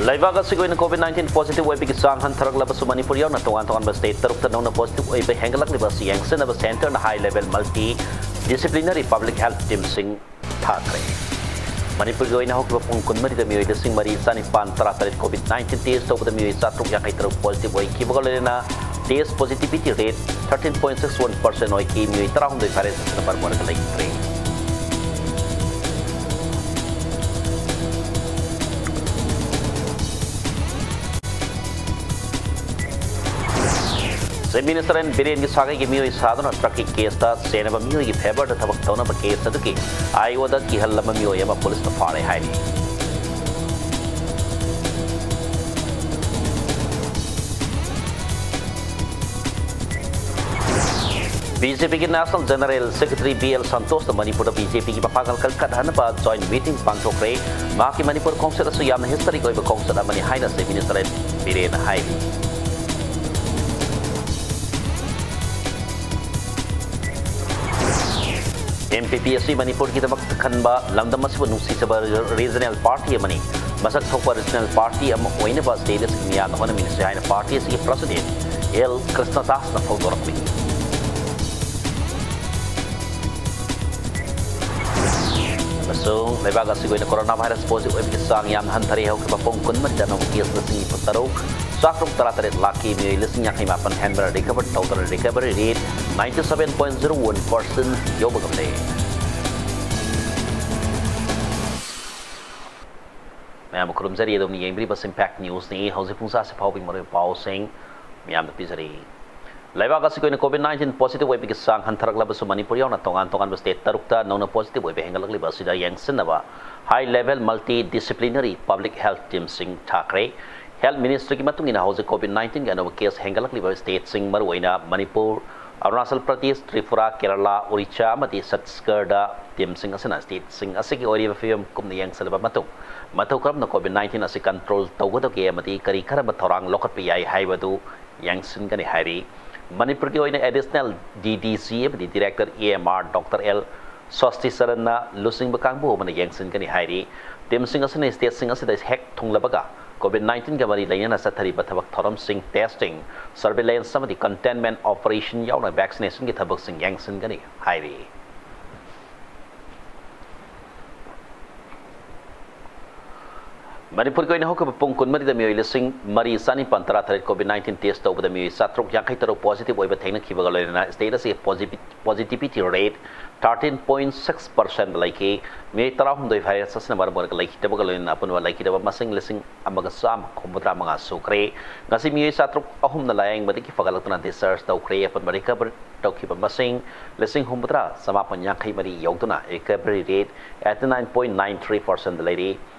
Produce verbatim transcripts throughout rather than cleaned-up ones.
ꯂꯩꯕꯥꯛ ꯑꯁꯤꯒꯤ ꯑꯣꯏꯅ COVID nineteen positive ꯑꯣꯏꯕꯒꯤ ꯆꯥꯡ ꯍꯟꯊꯔꯛꯂꯕꯁꯨ ꯃꯅꯤꯄꯨꯔ ꯌꯥꯎꯅ ꯇꯣꯉꯥꯟ ꯇꯣꯉꯥꯟꯕ state ꯇꯔꯨꯛꯇ ꯅꯧꯅ positive ꯑꯣꯏꯕ ꯍꯦꯟꯒꯠꯂꯛꯂꯤꯕ ꯑꯁꯤ ꯌꯦꯡꯁꯤꯟꯅꯕ centreꯅ high level multi disciplinary public health teamꯁꯤꯡ ꯊꯥꯈ꯭ꯔꯦ꯫ ꯃꯅꯤꯄꯨꯔꯒꯤ ꯑꯣꯏꯅ ꯍꯧꯈꯤꯕ ꯄꯨꯡ ꯀꯨꯟꯃꯔꯤꯗ ꯃꯤꯑꯣꯏ ꯂꯤꯁꯤꯡ ꯃꯔꯤ ꯆꯥꯅꯤꯄꯥꯟ ꯇꯔꯥꯇꯔꯦꯠ COVID nineteen test ꯇꯧꯕꯗ ꯃꯤꯑꯣꯏ ꯆꯥꯇ꯭ꯔꯨꯛ ꯌꯥꯡꯈꯩ ꯇꯔꯨꯛ positive ꯑꯣꯏꯈꯤꯕꯒ ꯂꯣꯏꯅꯅ test positivity rate thirteen point six one percent ꯑꯣꯏꯈꯤ꯫ ꯃꯤꯑꯣꯏ ꯇꯔꯥꯍꯨꯝꯗꯣꯏ virus ꯑꯁꯤꯅ ꯃꯔꯝ ꯑꯣꯏꯔꯒ ꯂꯩꯈ꯭ꯔꯦ꯫ Chief Minister N ꯕꯤꯔꯦꯟꯒꯤ ꯁꯥꯒꯩꯒꯤ ꯃꯤꯑꯣꯏ ꯁꯥꯗꯨꯅ truckꯀꯤ caseꯇ ꯆꯦꯟꯅꯕ ꯃꯤꯑꯣꯏꯒꯤ favourꯗ ꯊꯕꯛ ꯇꯧꯅꯕ case ꯑꯗꯨꯒꯤ IOꯗ ꯀꯤꯍꯜꯂꯝꯕ ꯃꯤꯑꯣꯏ ꯑꯃ policeꯅ ꯐꯥꯔꯦ ꯍꯥꯏꯔꯤ꯫ BJPꯒꯤ National General Secretary B L ꯁꯟꯇꯣꯁꯅ ꯃꯅꯤꯄꯨꯔꯗ BJPꯒꯤ ꯃꯄꯥꯡꯒꯜ ꯀꯟꯈꯠꯍꯟꯅꯕ joint meeting ꯄꯥꯡꯊꯣꯛꯈ꯭ꯔꯦ꯫ ꯃꯍꯥꯛꯀꯤ ꯃꯅꯤꯄꯨꯔ ꯈꯣꯡꯆꯠ ꯑꯁꯤ ꯌꯥꯝꯅ historic ꯑꯣꯏꯕ ꯈꯣꯡꯆꯠ ꯑꯃꯅꯤ ꯍꯥꯏꯅ Chief Minister N ꯕꯤꯔꯦꯟꯅ ꯍꯥꯏꯔꯤ꯫ MPP ꯑꯁꯤ ꯃꯅꯤꯄꯨꯔꯒꯤꯗꯃꯛꯇ ꯈꯟꯕ, ꯂꯝꯗꯝ ꯑꯁꯤꯕꯨ ꯅꯨꯡꯁꯤꯖꯕ regional party ꯑꯃꯅꯤ꯫ ꯃꯁꯛ ꯊꯣꯛꯄ regional party ꯑꯃ ꯑꯣꯏꯅꯕ state ꯑꯁꯤꯒꯤ ꯃꯤꯌꯥꯝꯅ ꯍꯣꯠꯅꯃꯤꯟꯅꯁꯤ ꯍꯥꯏꯅ party ꯑꯁꯤꯒꯤ president L ꯀ꯭ꯔꯤꯁꯅꯗꯥꯁꯅ ꯐꯣꯡꯗꯣꯔꯛꯂꯤ꯫ ꯑꯃꯁꯨꯡ ꯂꯩꯕꯥꯛ ꯑꯁꯤꯒꯤ ꯑꯣꯏꯅ coronavirus positive ꯑꯣꯏꯕꯒꯤ ꯆꯥꯡ ꯌꯥꯝꯅ ꯍꯟꯊꯔꯦ꯫ ꯍꯧꯈꯤꯕ ꯄꯨꯡ ꯀꯨꯟꯃꯔꯤꯗ ꯑꯅꯧꯕ case ꯂꯤꯁꯤꯡ ꯅꯤꯐꯨ ꯇꯔꯨꯛ, ꯆꯥꯇ꯭ꯔꯨꯛ ꯇꯔꯥꯇꯔꯦꯠ ꯂꯥꯛꯈꯤ꯫ ꯃꯤꯑꯣꯏ ꯂꯤꯁꯤꯡ ꯌꯥꯡꯈꯩ ꯃꯥꯄꯟ ꯍꯦꯟꯕꯅ recover ꯇꯧꯗꯨꯅ recovery rate ninety seven point zero one percent ꯌꯧꯕ ꯉꯝꯂꯦ꯫ ꯃꯌꯥꯝꯕꯨ ꯈꯨꯔꯨꯝꯖꯔꯤ, ꯑꯗꯣꯝꯅ ꯌꯦꯡꯕꯤꯔꯤꯕ Impact Newsꯅꯤ꯫ ꯍꯧꯖꯤꯛ ꯄꯨꯡ ꯆꯥꯁꯤ ꯐꯥꯎꯕꯒꯤ ꯃꯔꯨꯑꯣꯏꯕ ꯄꯥꯎꯁꯤꯡ ꯃꯌꯥꯝꯗ ꯄꯤꯖꯔꯤ꯫ ꯂꯩꯕꯥꯛ ꯑꯁꯤꯒꯤ ꯑꯣꯏꯅ COVID nineteen positive ꯑꯣꯏꯕꯒꯤ ꯆꯥꯡ ꯍꯟꯊꯔꯛꯂꯕꯁꯨ ꯃꯅꯤꯄꯨꯔ ꯌꯥꯎꯅ ꯇꯣꯉꯥꯟ ꯇꯣꯉꯥꯟꯕ state ꯇꯔꯨꯛꯇ ꯅꯧꯅ positive ꯑꯣꯏꯕ ꯍꯦꯟꯒꯠꯂꯛꯂꯤꯕ ꯑꯁꯤꯗ ꯌꯦꯡꯁꯤꯟꯅꯕ high level multidisciplinary public health teamꯁꯤꯡ ꯊꯥꯈ꯭ꯔꯦ꯫ Health Ministryꯒꯤ ꯃꯇꯨꯡ ꯏꯟꯅ ꯍꯧꯖꯤꯛ COVID nineteenꯒꯤ ꯑꯅꯧꯕ case ꯍꯦꯟꯒꯠꯂꯛꯂꯤꯕ stateꯁꯤꯡ ꯃꯔꯨꯑꯣꯏꯅ ꯃꯅꯤꯄꯨꯔ, ꯑꯔꯨꯅꯥꯆꯜ ꯄ꯭ꯔꯗꯦꯁ, ꯇ꯭ꯔꯤꯄꯨꯔꯥ, ꯀꯦꯔꯂꯥ, ꯑꯣꯔꯤꯁꯥ ꯑꯃꯗꯤ ꯆꯠꯇꯤꯁꯒꯔꯗ teamꯁꯤꯡ ꯑꯁꯤꯅ stateꯁꯤꯡ ꯑꯁꯤꯒꯤ ꯑꯣꯏꯔꯤꯕ ꯐꯤꯕꯝ ꯀꯨꯞꯅ ꯌꯦꯡꯁꯤꯜꯂꯕ ꯃꯇꯨꯡ, ꯃꯇꯧ ꯀꯔꯝꯅ COVID nineteen ꯑꯁꯤ control ꯇꯧꯒꯗꯒꯦ ꯑꯃꯗꯤ ꯀꯔꯤ ꯀꯔꯝꯕ ꯊꯧꯔꯥꯡ ꯂꯧꯈꯠꯄ ꯌꯥꯏ ꯍꯥꯏꯕꯗꯨ ꯌꯦꯡꯁꯤꯟꯒꯅꯤ ꯍꯥꯏꯔꯤ꯫ ꯃꯅꯤꯄꯨꯔꯒꯤ ꯑꯣꯏꯅ Additional DDG ꯑꯃꯗꯤ Director EMR Doctor L ꯁ꯭ꯋꯥꯁꯇꯤ ꯆꯔꯟꯅ ꯂꯨꯆꯤꯡꯕ ꯀꯥꯡꯕꯨ ꯑꯃꯅ ꯌꯦꯡꯁꯤꯟꯒꯅꯤ ꯍꯥꯏꯔꯤ꯫ Teamꯁꯤꯡ ꯑꯁꯤꯅ stateꯁꯤꯡ ꯑꯁꯤꯗ ꯍꯦꯛ ꯊꯨꯡꯂꯕꯒ COVID nineteen ꯒ ꯃꯔꯤ ꯂꯩꯅꯅ ꯆꯠꯊꯔꯤꯕ ꯊꯕꯛ ꯊꯧꯔꯝꯁꯤꯡ, testing, surveillance ꯑꯃꯗꯤ containment operation ꯌꯥꯎꯅ vaccination ꯒꯤ ꯊꯕꯛꯁꯤꯡ ꯌꯦꯡꯁꯤꯟꯒꯅꯤ ꯍꯥꯏꯔꯤ꯫ ꯃꯅꯤꯄꯨꯔꯒꯤ ꯑꯣꯏꯅ ꯍꯧꯈꯤꯕ ꯄꯨꯡ ꯀꯨꯟꯃꯔꯤꯗ ꯃꯤꯑꯣꯏ ꯂꯤꯁꯤꯡ ꯃꯔꯤ ꯆꯅꯤꯄꯥꯟ ꯇꯔꯥꯇꯔꯦꯠ COVID nineteen test ꯇꯧꯕꯗ ꯃꯤꯑꯣꯏ ꯆꯥꯇ꯭ꯔꯨꯛ ꯌꯥꯡꯈꯩ ꯇꯔꯨꯛ positive ꯑꯣꯏꯕ ꯊꯦꯡꯅꯈꯤꯕꯒ ꯂꯣꯏꯅꯅ state ꯑꯁꯤꯒꯤ positivity rate thirteen point six percent ꯂꯩꯈꯤ꯫ ꯃꯤꯑꯣꯏ ꯇꯔꯥꯍꯨꯝꯗꯣꯏ virus ꯑꯁꯤꯅ ꯃꯔꯝ ꯑꯣꯏꯔꯒ ꯂꯩꯈꯤꯗꯕꯒ ꯂꯣꯏꯅꯅ ꯑꯄꯨꯟꯕ ꯂꯩꯈꯤꯗꯕ ꯃꯁꯤꯡ ꯂꯤꯁꯤꯡ ꯑꯃꯒ ꯆꯥꯝꯃ ꯍꯨꯝꯐꯨꯇꯔꯥ ꯃꯉꯥ ꯁꯨꯈ꯭ꯔꯦ꯫ ꯉꯁꯤ ꯃꯤꯑꯣꯏ ꯆꯥꯇ꯭ꯔꯨꯛ ꯑꯍꯨꯝꯅ ꯂꯥꯌꯦꯡꯕꯗꯒꯤ ꯐꯒꯠꯂꯛꯇꯨꯅ discharge ꯇꯧꯈ꯭ꯔꯦ꯫ ꯑꯄꯨꯟꯕ recover ꯇꯧꯈꯤꯕ ꯃꯁꯤꯡ ꯂꯤꯁꯤꯡ ꯍꯨꯝꯐꯨꯇꯔꯥ ꯆꯃꯥꯄꯟ ꯌꯥꯡꯈꯩ ꯃꯔꯤ ꯌꯧꯗꯨꯅ recovery rate eighty nine point nine three percent ꯂꯩꯔꯤ꯫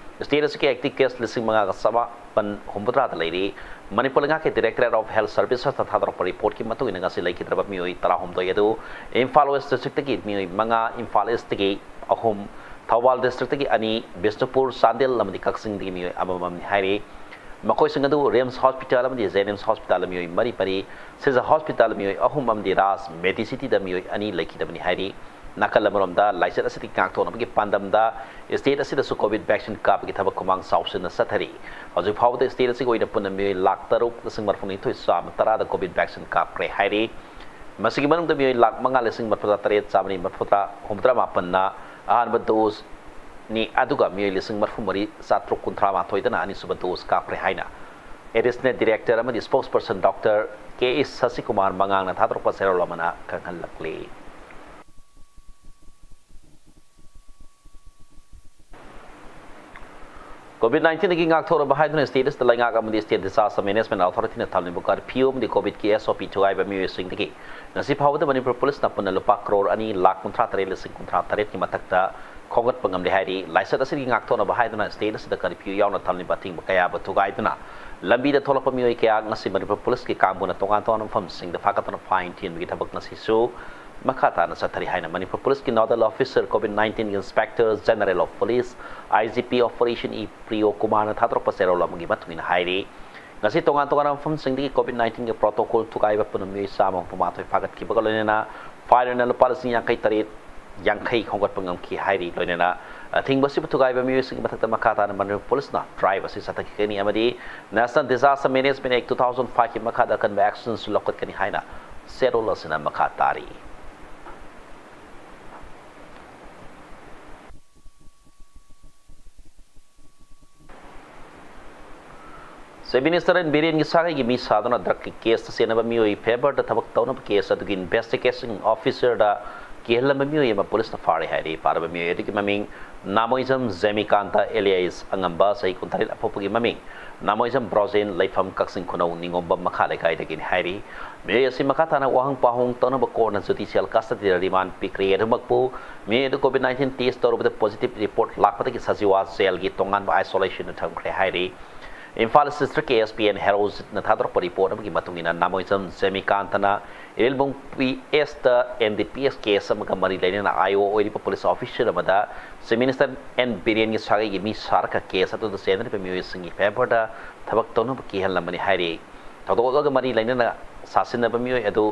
State ꯑꯁꯤꯒꯤ active case ꯂꯤꯁꯤꯡ ꯃꯉꯥꯒ ꯆꯃꯥꯄꯟ ꯍꯨꯝꯐꯨꯇꯔꯥꯗ ꯂꯩꯔꯤ꯫ ꯃꯅꯤꯄꯨꯔ ꯂꯩꯉꯥꯛꯀꯤ Directorate of Health Services ꯅ ꯊꯥꯗꯣꯔꯛꯄ report ꯀꯤ ꯃꯇꯨꯡ ꯏꯟꯅ ꯉꯁꯤ ꯂꯩꯈꯤꯗ꯭ꯔꯕ ꯃꯤꯑꯣꯏ ꯇꯔꯥꯍꯨꯝꯗꯣꯏ ꯑꯗꯨ ꯏꯝꯐꯥꯜ West District ꯇꯒꯤ ꯃꯤꯑꯣꯏ ꯃꯉꯥ, ꯏꯝꯐꯥꯜ East ꯇꯒꯤ ꯑꯍꯨꯝ, ꯊꯧꯕꯥꯜ District ꯇꯒꯤ ꯑꯅꯤ, ꯕꯤꯁꯅꯨꯄꯨꯔ, ꯆꯥꯟꯗꯦꯜ ꯑꯃꯗꯤ ꯀꯛꯆꯤꯡꯗꯒꯤ ꯃꯤꯑꯣꯏ ꯑꯃꯃꯝꯅꯤ ꯍꯥꯏꯔꯤ꯫ ꯃꯈꯣꯏꯁꯤꯡ ꯑꯗꯨ RIMS Hospital ꯑꯃꯗꯤ JNIMS Hospital ꯗ ꯃꯤꯑꯣꯏ ꯃꯔꯤ ꯃꯔꯤ, ꯁꯤꯖ Hospital ꯗ ꯃꯤꯑꯣꯏ ꯑꯍꯨꯝ ꯑꯃꯗꯤ ꯔꯥꯖ Medicity ꯗ ꯃꯤꯑꯣꯏ ꯑꯅꯤ ꯂꯩꯈꯤꯗꯕꯅꯤ ꯍꯥꯏꯔꯤ꯫ ꯅꯥꯀꯜ ꯑꯃꯔꯣꯝꯗ, ꯂꯥꯏꯆꯠ ꯑꯁꯤꯗꯒꯤ ꯉꯥꯛꯊꯣꯛꯅꯕꯒꯤ ꯄꯥꯟꯗꯝꯗ state ꯑꯁꯤꯗꯁꯨ COVID vaccine ꯀꯥꯞꯄꯒꯤ ꯊꯕꯛ ꯈꯨꯃꯥꯡ ꯆꯥꯎꯁꯤꯟꯅ ꯆꯠꯊꯔꯤ꯫ ꯍꯧꯖꯤꯛ ꯐꯥꯎꯕꯗ state ꯑꯁꯤꯒꯤ ꯑꯣꯏꯅ ꯄꯨꯟꯅ ꯃꯤꯑꯣꯏ ꯂꯥꯈ ꯇꯔꯨꯛ ꯂꯤꯁꯤꯡ ꯃꯔꯤꯐꯨꯅꯤꯊꯣꯏ ꯆꯥꯝꯃ ꯇꯔꯥꯗ COVID vaccine ꯀꯥꯞꯈ꯭ꯔꯦ ꯍꯥꯏꯔꯤ꯫ ꯃꯁꯤꯒꯤ ꯃꯅꯨꯡꯗ ꯃꯤꯑꯣꯏ ꯂꯥꯈ ꯃꯉꯥ ꯂꯤꯁꯤꯡ ꯃꯔꯤꯐꯨꯇꯔꯥ ꯇꯔꯦꯠ ꯆꯥꯃꯔꯤ ꯃꯔꯤꯐꯨꯇꯔꯥ, ꯍꯨꯝꯐꯨꯇꯔꯥ ꯃꯥꯄꯟꯅ ꯑꯍꯥꯟꯕ dose ꯅꯤ, ꯑꯗꯨꯒ ꯃꯤꯑꯣꯏ ꯂꯤꯁꯤꯡ ꯃꯔꯤꯐꯨ ꯃꯔꯤ ꯆꯥꯇ꯭ꯔꯨꯛ ꯀꯨꯟꯊ꯭ꯔꯥ ꯃꯥꯊꯣꯏꯗꯅ ꯑꯅꯤꯁꯨꯕ dose ꯀꯥꯞꯈ꯭ꯔꯦ ꯍꯥꯏꯅ Additional Director ꯑꯃꯗꯤ Spokesperson Doctor ꯀꯦ ꯑꯦꯁ ꯁꯁꯤꯀꯨꯃꯥꯔ ꯃꯉꯥꯡꯅ ꯊꯥꯗꯣꯔꯛꯄ ꯆꯦꯔꯣꯜ ꯑꯃꯅ ꯈꯪꯍꯜꯂꯛꯂꯤ꯫ COVID nineteen ꯗꯒꯤ ꯉꯥꯛꯊꯣꯛꯅꯕ ꯍꯥꯏꯗꯨꯅ state ꯑꯁꯤꯗ ꯂꯩꯉꯥꯛ ꯑꯃꯗꯤ State Disaster Management Authority ꯅ ꯊꯝꯂꯤꯕ curfew ꯑꯃꯗꯤ COVID ꯀꯤ S O P ꯊꯨꯒꯥꯏꯕ ꯃꯤꯑꯣꯏꯁꯤꯡꯗꯒꯤ ꯉꯁꯤ ꯐꯥꯎꯕꯗ ꯃꯅꯤꯄꯨꯔ ꯄꯨꯂꯤꯁꯅ ꯄꯨꯟꯅ ꯂꯨꯄꯥ ꯀ꯭ꯔꯣꯔ ꯑꯅꯤ ꯂꯥꯈ ꯀꯨꯟꯊ꯭ꯔꯥ ꯇꯔꯦꯠ ꯂꯤꯁꯤꯡ ꯀꯨꯟꯊ꯭ꯔꯥ ꯇꯔꯦꯠꯀꯤ ꯃꯊꯛꯇ ꯈꯣꯝꯒꯠꯄ ꯉꯝꯂꯦ ꯍꯥꯏꯔꯤ꯫ ꯂꯥꯏꯆꯠ ꯑꯁꯤꯗꯒꯤ ꯉꯥꯛꯊꯣꯛꯅꯕ ꯍꯥꯏꯗꯨꯅ state ꯑꯁꯤꯗ curfew ꯌꯥꯎꯅ ꯊꯝꯂꯤꯕ ꯑꯊꯤꯡꯕ ꯀꯌꯥꯕꯨ ꯊꯨꯒꯥꯏꯗꯨꯅ ꯂꯝꯕꯤꯗ ꯊꯣꯛꯂꯛꯄ ꯃꯤꯑꯣꯏ ꯀꯌꯥ ꯉꯁꯤ ꯃꯅꯤꯄꯨꯔ ꯄꯨꯂꯤꯁꯀꯤ ꯀꯥꯡꯕꯨꯅ ꯇꯣꯉꯥꯟ ꯇꯣꯉꯥꯟꯕ ꯃꯐꯝꯁꯤꯡꯗ ꯐꯥꯒꯠꯇꯨꯅ fine ꯊꯤꯍꯟꯕꯒꯤ ꯊꯕꯛ ꯉꯁꯤꯁꯨ ꯃꯈꯥ ꯇꯥꯅ ꯆꯠꯊꯔꯤ ꯍꯥꯏꯅ ꯃꯅꯤꯄꯨꯔ ꯄꯨꯂꯤꯁꯀꯤ nodal officer COVID nineteen ꯒꯤ Inspector General of Police, I G P Operation E ꯄ꯭ꯔꯤꯌꯣ ꯀꯨꯃꯥꯔꯅ ꯊꯥꯗꯣꯔꯛꯄ ꯆꯦꯔꯣꯜ ꯑꯃꯒꯤ ꯃꯇꯨꯡ ꯏꯟꯅ ꯍꯥꯏꯔꯤ꯫ ꯉꯁꯤ ꯇꯣꯉꯥꯟ ꯇꯣꯉꯥꯟꯕ ꯃꯐꯝꯁꯤꯡꯗꯒꯤ COVID nineteen ꯒꯤ protocol ꯊꯨꯒꯥꯏꯕ ꯄꯨꯟꯅ ꯃꯤꯑꯣꯏ ꯆꯥꯝꯃ ꯍꯨꯝꯐꯨ ꯃꯥꯊꯣꯏ ꯐꯥꯒꯠꯈꯤꯕꯒ ꯂꯣꯏꯅꯅ fine ꯑꯣꯏꯅ ꯂꯨꯄꯥ ꯂꯤꯁꯤꯡ ꯌꯥꯡꯈꯩ ꯇꯔꯦꯠ ꯌꯥꯡꯈꯩ ꯈꯣꯝꯒꯠꯄ ꯉꯝꯈꯤ ꯍꯥꯏꯔꯤ꯫ ꯂꯣꯏꯅꯅ ꯑꯊꯤꯡꯕ ꯑꯁꯤꯕꯨ ꯊꯨꯒꯥꯏꯕ ꯃꯤꯑꯣꯏꯁꯤꯡꯒꯤ ꯃꯊꯛꯇ ꯃꯈꯥ ꯇꯥꯅ ꯃꯅꯤꯄꯨꯔ ꯄꯨꯂꯤꯁꯅ drive ꯑꯁꯤ ꯆꯠꯊꯈꯤꯒꯅꯤ ꯑꯃꯗꯤ National Disaster Management Act two thousand five ꯀꯤ ꯃꯈꯥꯗ ꯑꯀꯟꯕ actionꯁꯨ ꯂꯧꯈꯠꯀꯅꯤ ꯍꯥꯏꯅ ꯁꯦꯗꯣꯜ ꯑꯁꯤꯅ ꯃꯈꯥ ꯇꯥꯔꯤ꯫ Chief Minister N ꯕꯤꯔꯦꯟꯒꯤ ꯁꯥꯒꯩꯒꯤ ꯃꯤ ꯁꯥꯗꯨꯅ drugꯀꯤ caseꯇ ꯆꯦꯟꯅꯕ ꯃꯤꯑꯣꯏ favourꯗ ꯊꯕꯛ ꯇꯧꯅꯕ case ꯑꯗꯨꯒꯤ investigation officerꯗ ꯀꯤꯍꯜꯂꯝꯕ ꯃꯤꯑꯣꯏ ꯑꯃ ꯄꯨꯂꯤꯁꯅ ꯐꯥꯔꯦ ꯍꯥꯏꯔꯤ꯫ ꯐꯥꯔꯕ ꯃꯤꯑꯣꯏ ꯑꯗꯨꯒꯤ ꯃꯃꯤꯡ ꯅꯥꯃꯣꯏꯖꯝ ꯖꯦꯃꯤꯀꯥꯟꯇ alias ꯑꯉꯝꯕ, ꯆꯍꯤ ꯀꯨꯟꯇꯔꯦꯠ, ꯑꯄꯣꯛꯄꯒꯤ ꯃꯃꯤꯡ ꯅꯥꯃꯣꯏꯖꯝ ꯕ꯭ꯔꯣꯖꯦꯟ, ꯂꯩꯐꯝ ꯀꯛꯆꯤꯡ ꯈꯨꯅꯧ ꯅꯤꯉꯣꯝꯕꯝ ꯃꯈꯥ ꯂꯩꯀꯥꯏꯗꯒꯤꯅꯤ ꯍꯥꯏꯔꯤ꯫ ꯃꯤꯑꯣꯏ ꯑꯁꯤ ꯃꯈꯥ ꯇꯥꯅ ꯋꯥꯍꯪ ꯄꯥꯎꯍꯪ ꯇꯧꯅꯕ courtꯅ judicial custodyꯗ remand ꯄꯤꯈ꯭ꯔꯦ꯫ ꯑꯗꯨꯃꯛꯄꯨ ꯃꯤꯑꯣꯏ ꯑꯗꯨ COVID nineteen test ꯇꯧꯔꯨꯕꯗ positive report ꯂꯥꯛꯄꯗꯒꯤ ꯁꯖꯤꯋꯥ jailꯒꯤ ꯇꯣꯉꯥꯟꯕ isolationꯗ ꯊꯝꯈ꯭ꯔꯦ ꯍꯥꯏꯔꯤ꯫ Imphal East Districtꯀꯤ SP N ꯍꯦꯔꯣꯖꯤꯠꯅ ꯊꯥꯗꯣꯔꯛꯄ report ꯑꯃꯒꯤ ꯃꯇꯨꯡ ꯏꯟꯅ ꯅꯥꯃꯣꯏꯖꯝ ꯖꯦꯃꯤꯀꯥꯟꯇꯅ ꯏꯔꯤꯜꯕꯨꯡ PSꯇ NDPS case ꯑꯃꯒ ꯃꯔꯤ ꯂꯩꯅꯅ IO ꯑꯣꯏꯔꯤꯕ police officer ꯑꯃꯗ Chief Minister N ꯕꯤꯔꯦꯟꯒꯤ ꯁꯥꯒꯩꯒꯤ ꯃꯤ ꯁꯥꯔꯒ case ꯑꯗꯨꯗ ꯆꯦꯟꯅꯔꯤꯕ ꯃꯤꯑꯣꯏꯁꯤꯡꯒꯤ favourꯗ ꯊꯕꯛ ꯇꯧꯅꯕ ꯀꯤꯍꯜꯂꯝꯕꯅꯤ ꯍꯥꯏꯔꯤ꯫ ꯊꯧꯗꯣꯛ ꯑꯗꯨꯒ ꯃꯔꯤ ꯂꯩꯅꯅ ꯁꯥꯁꯤꯟꯅꯕ ꯃꯤꯑꯣꯏ ꯑꯗꯨ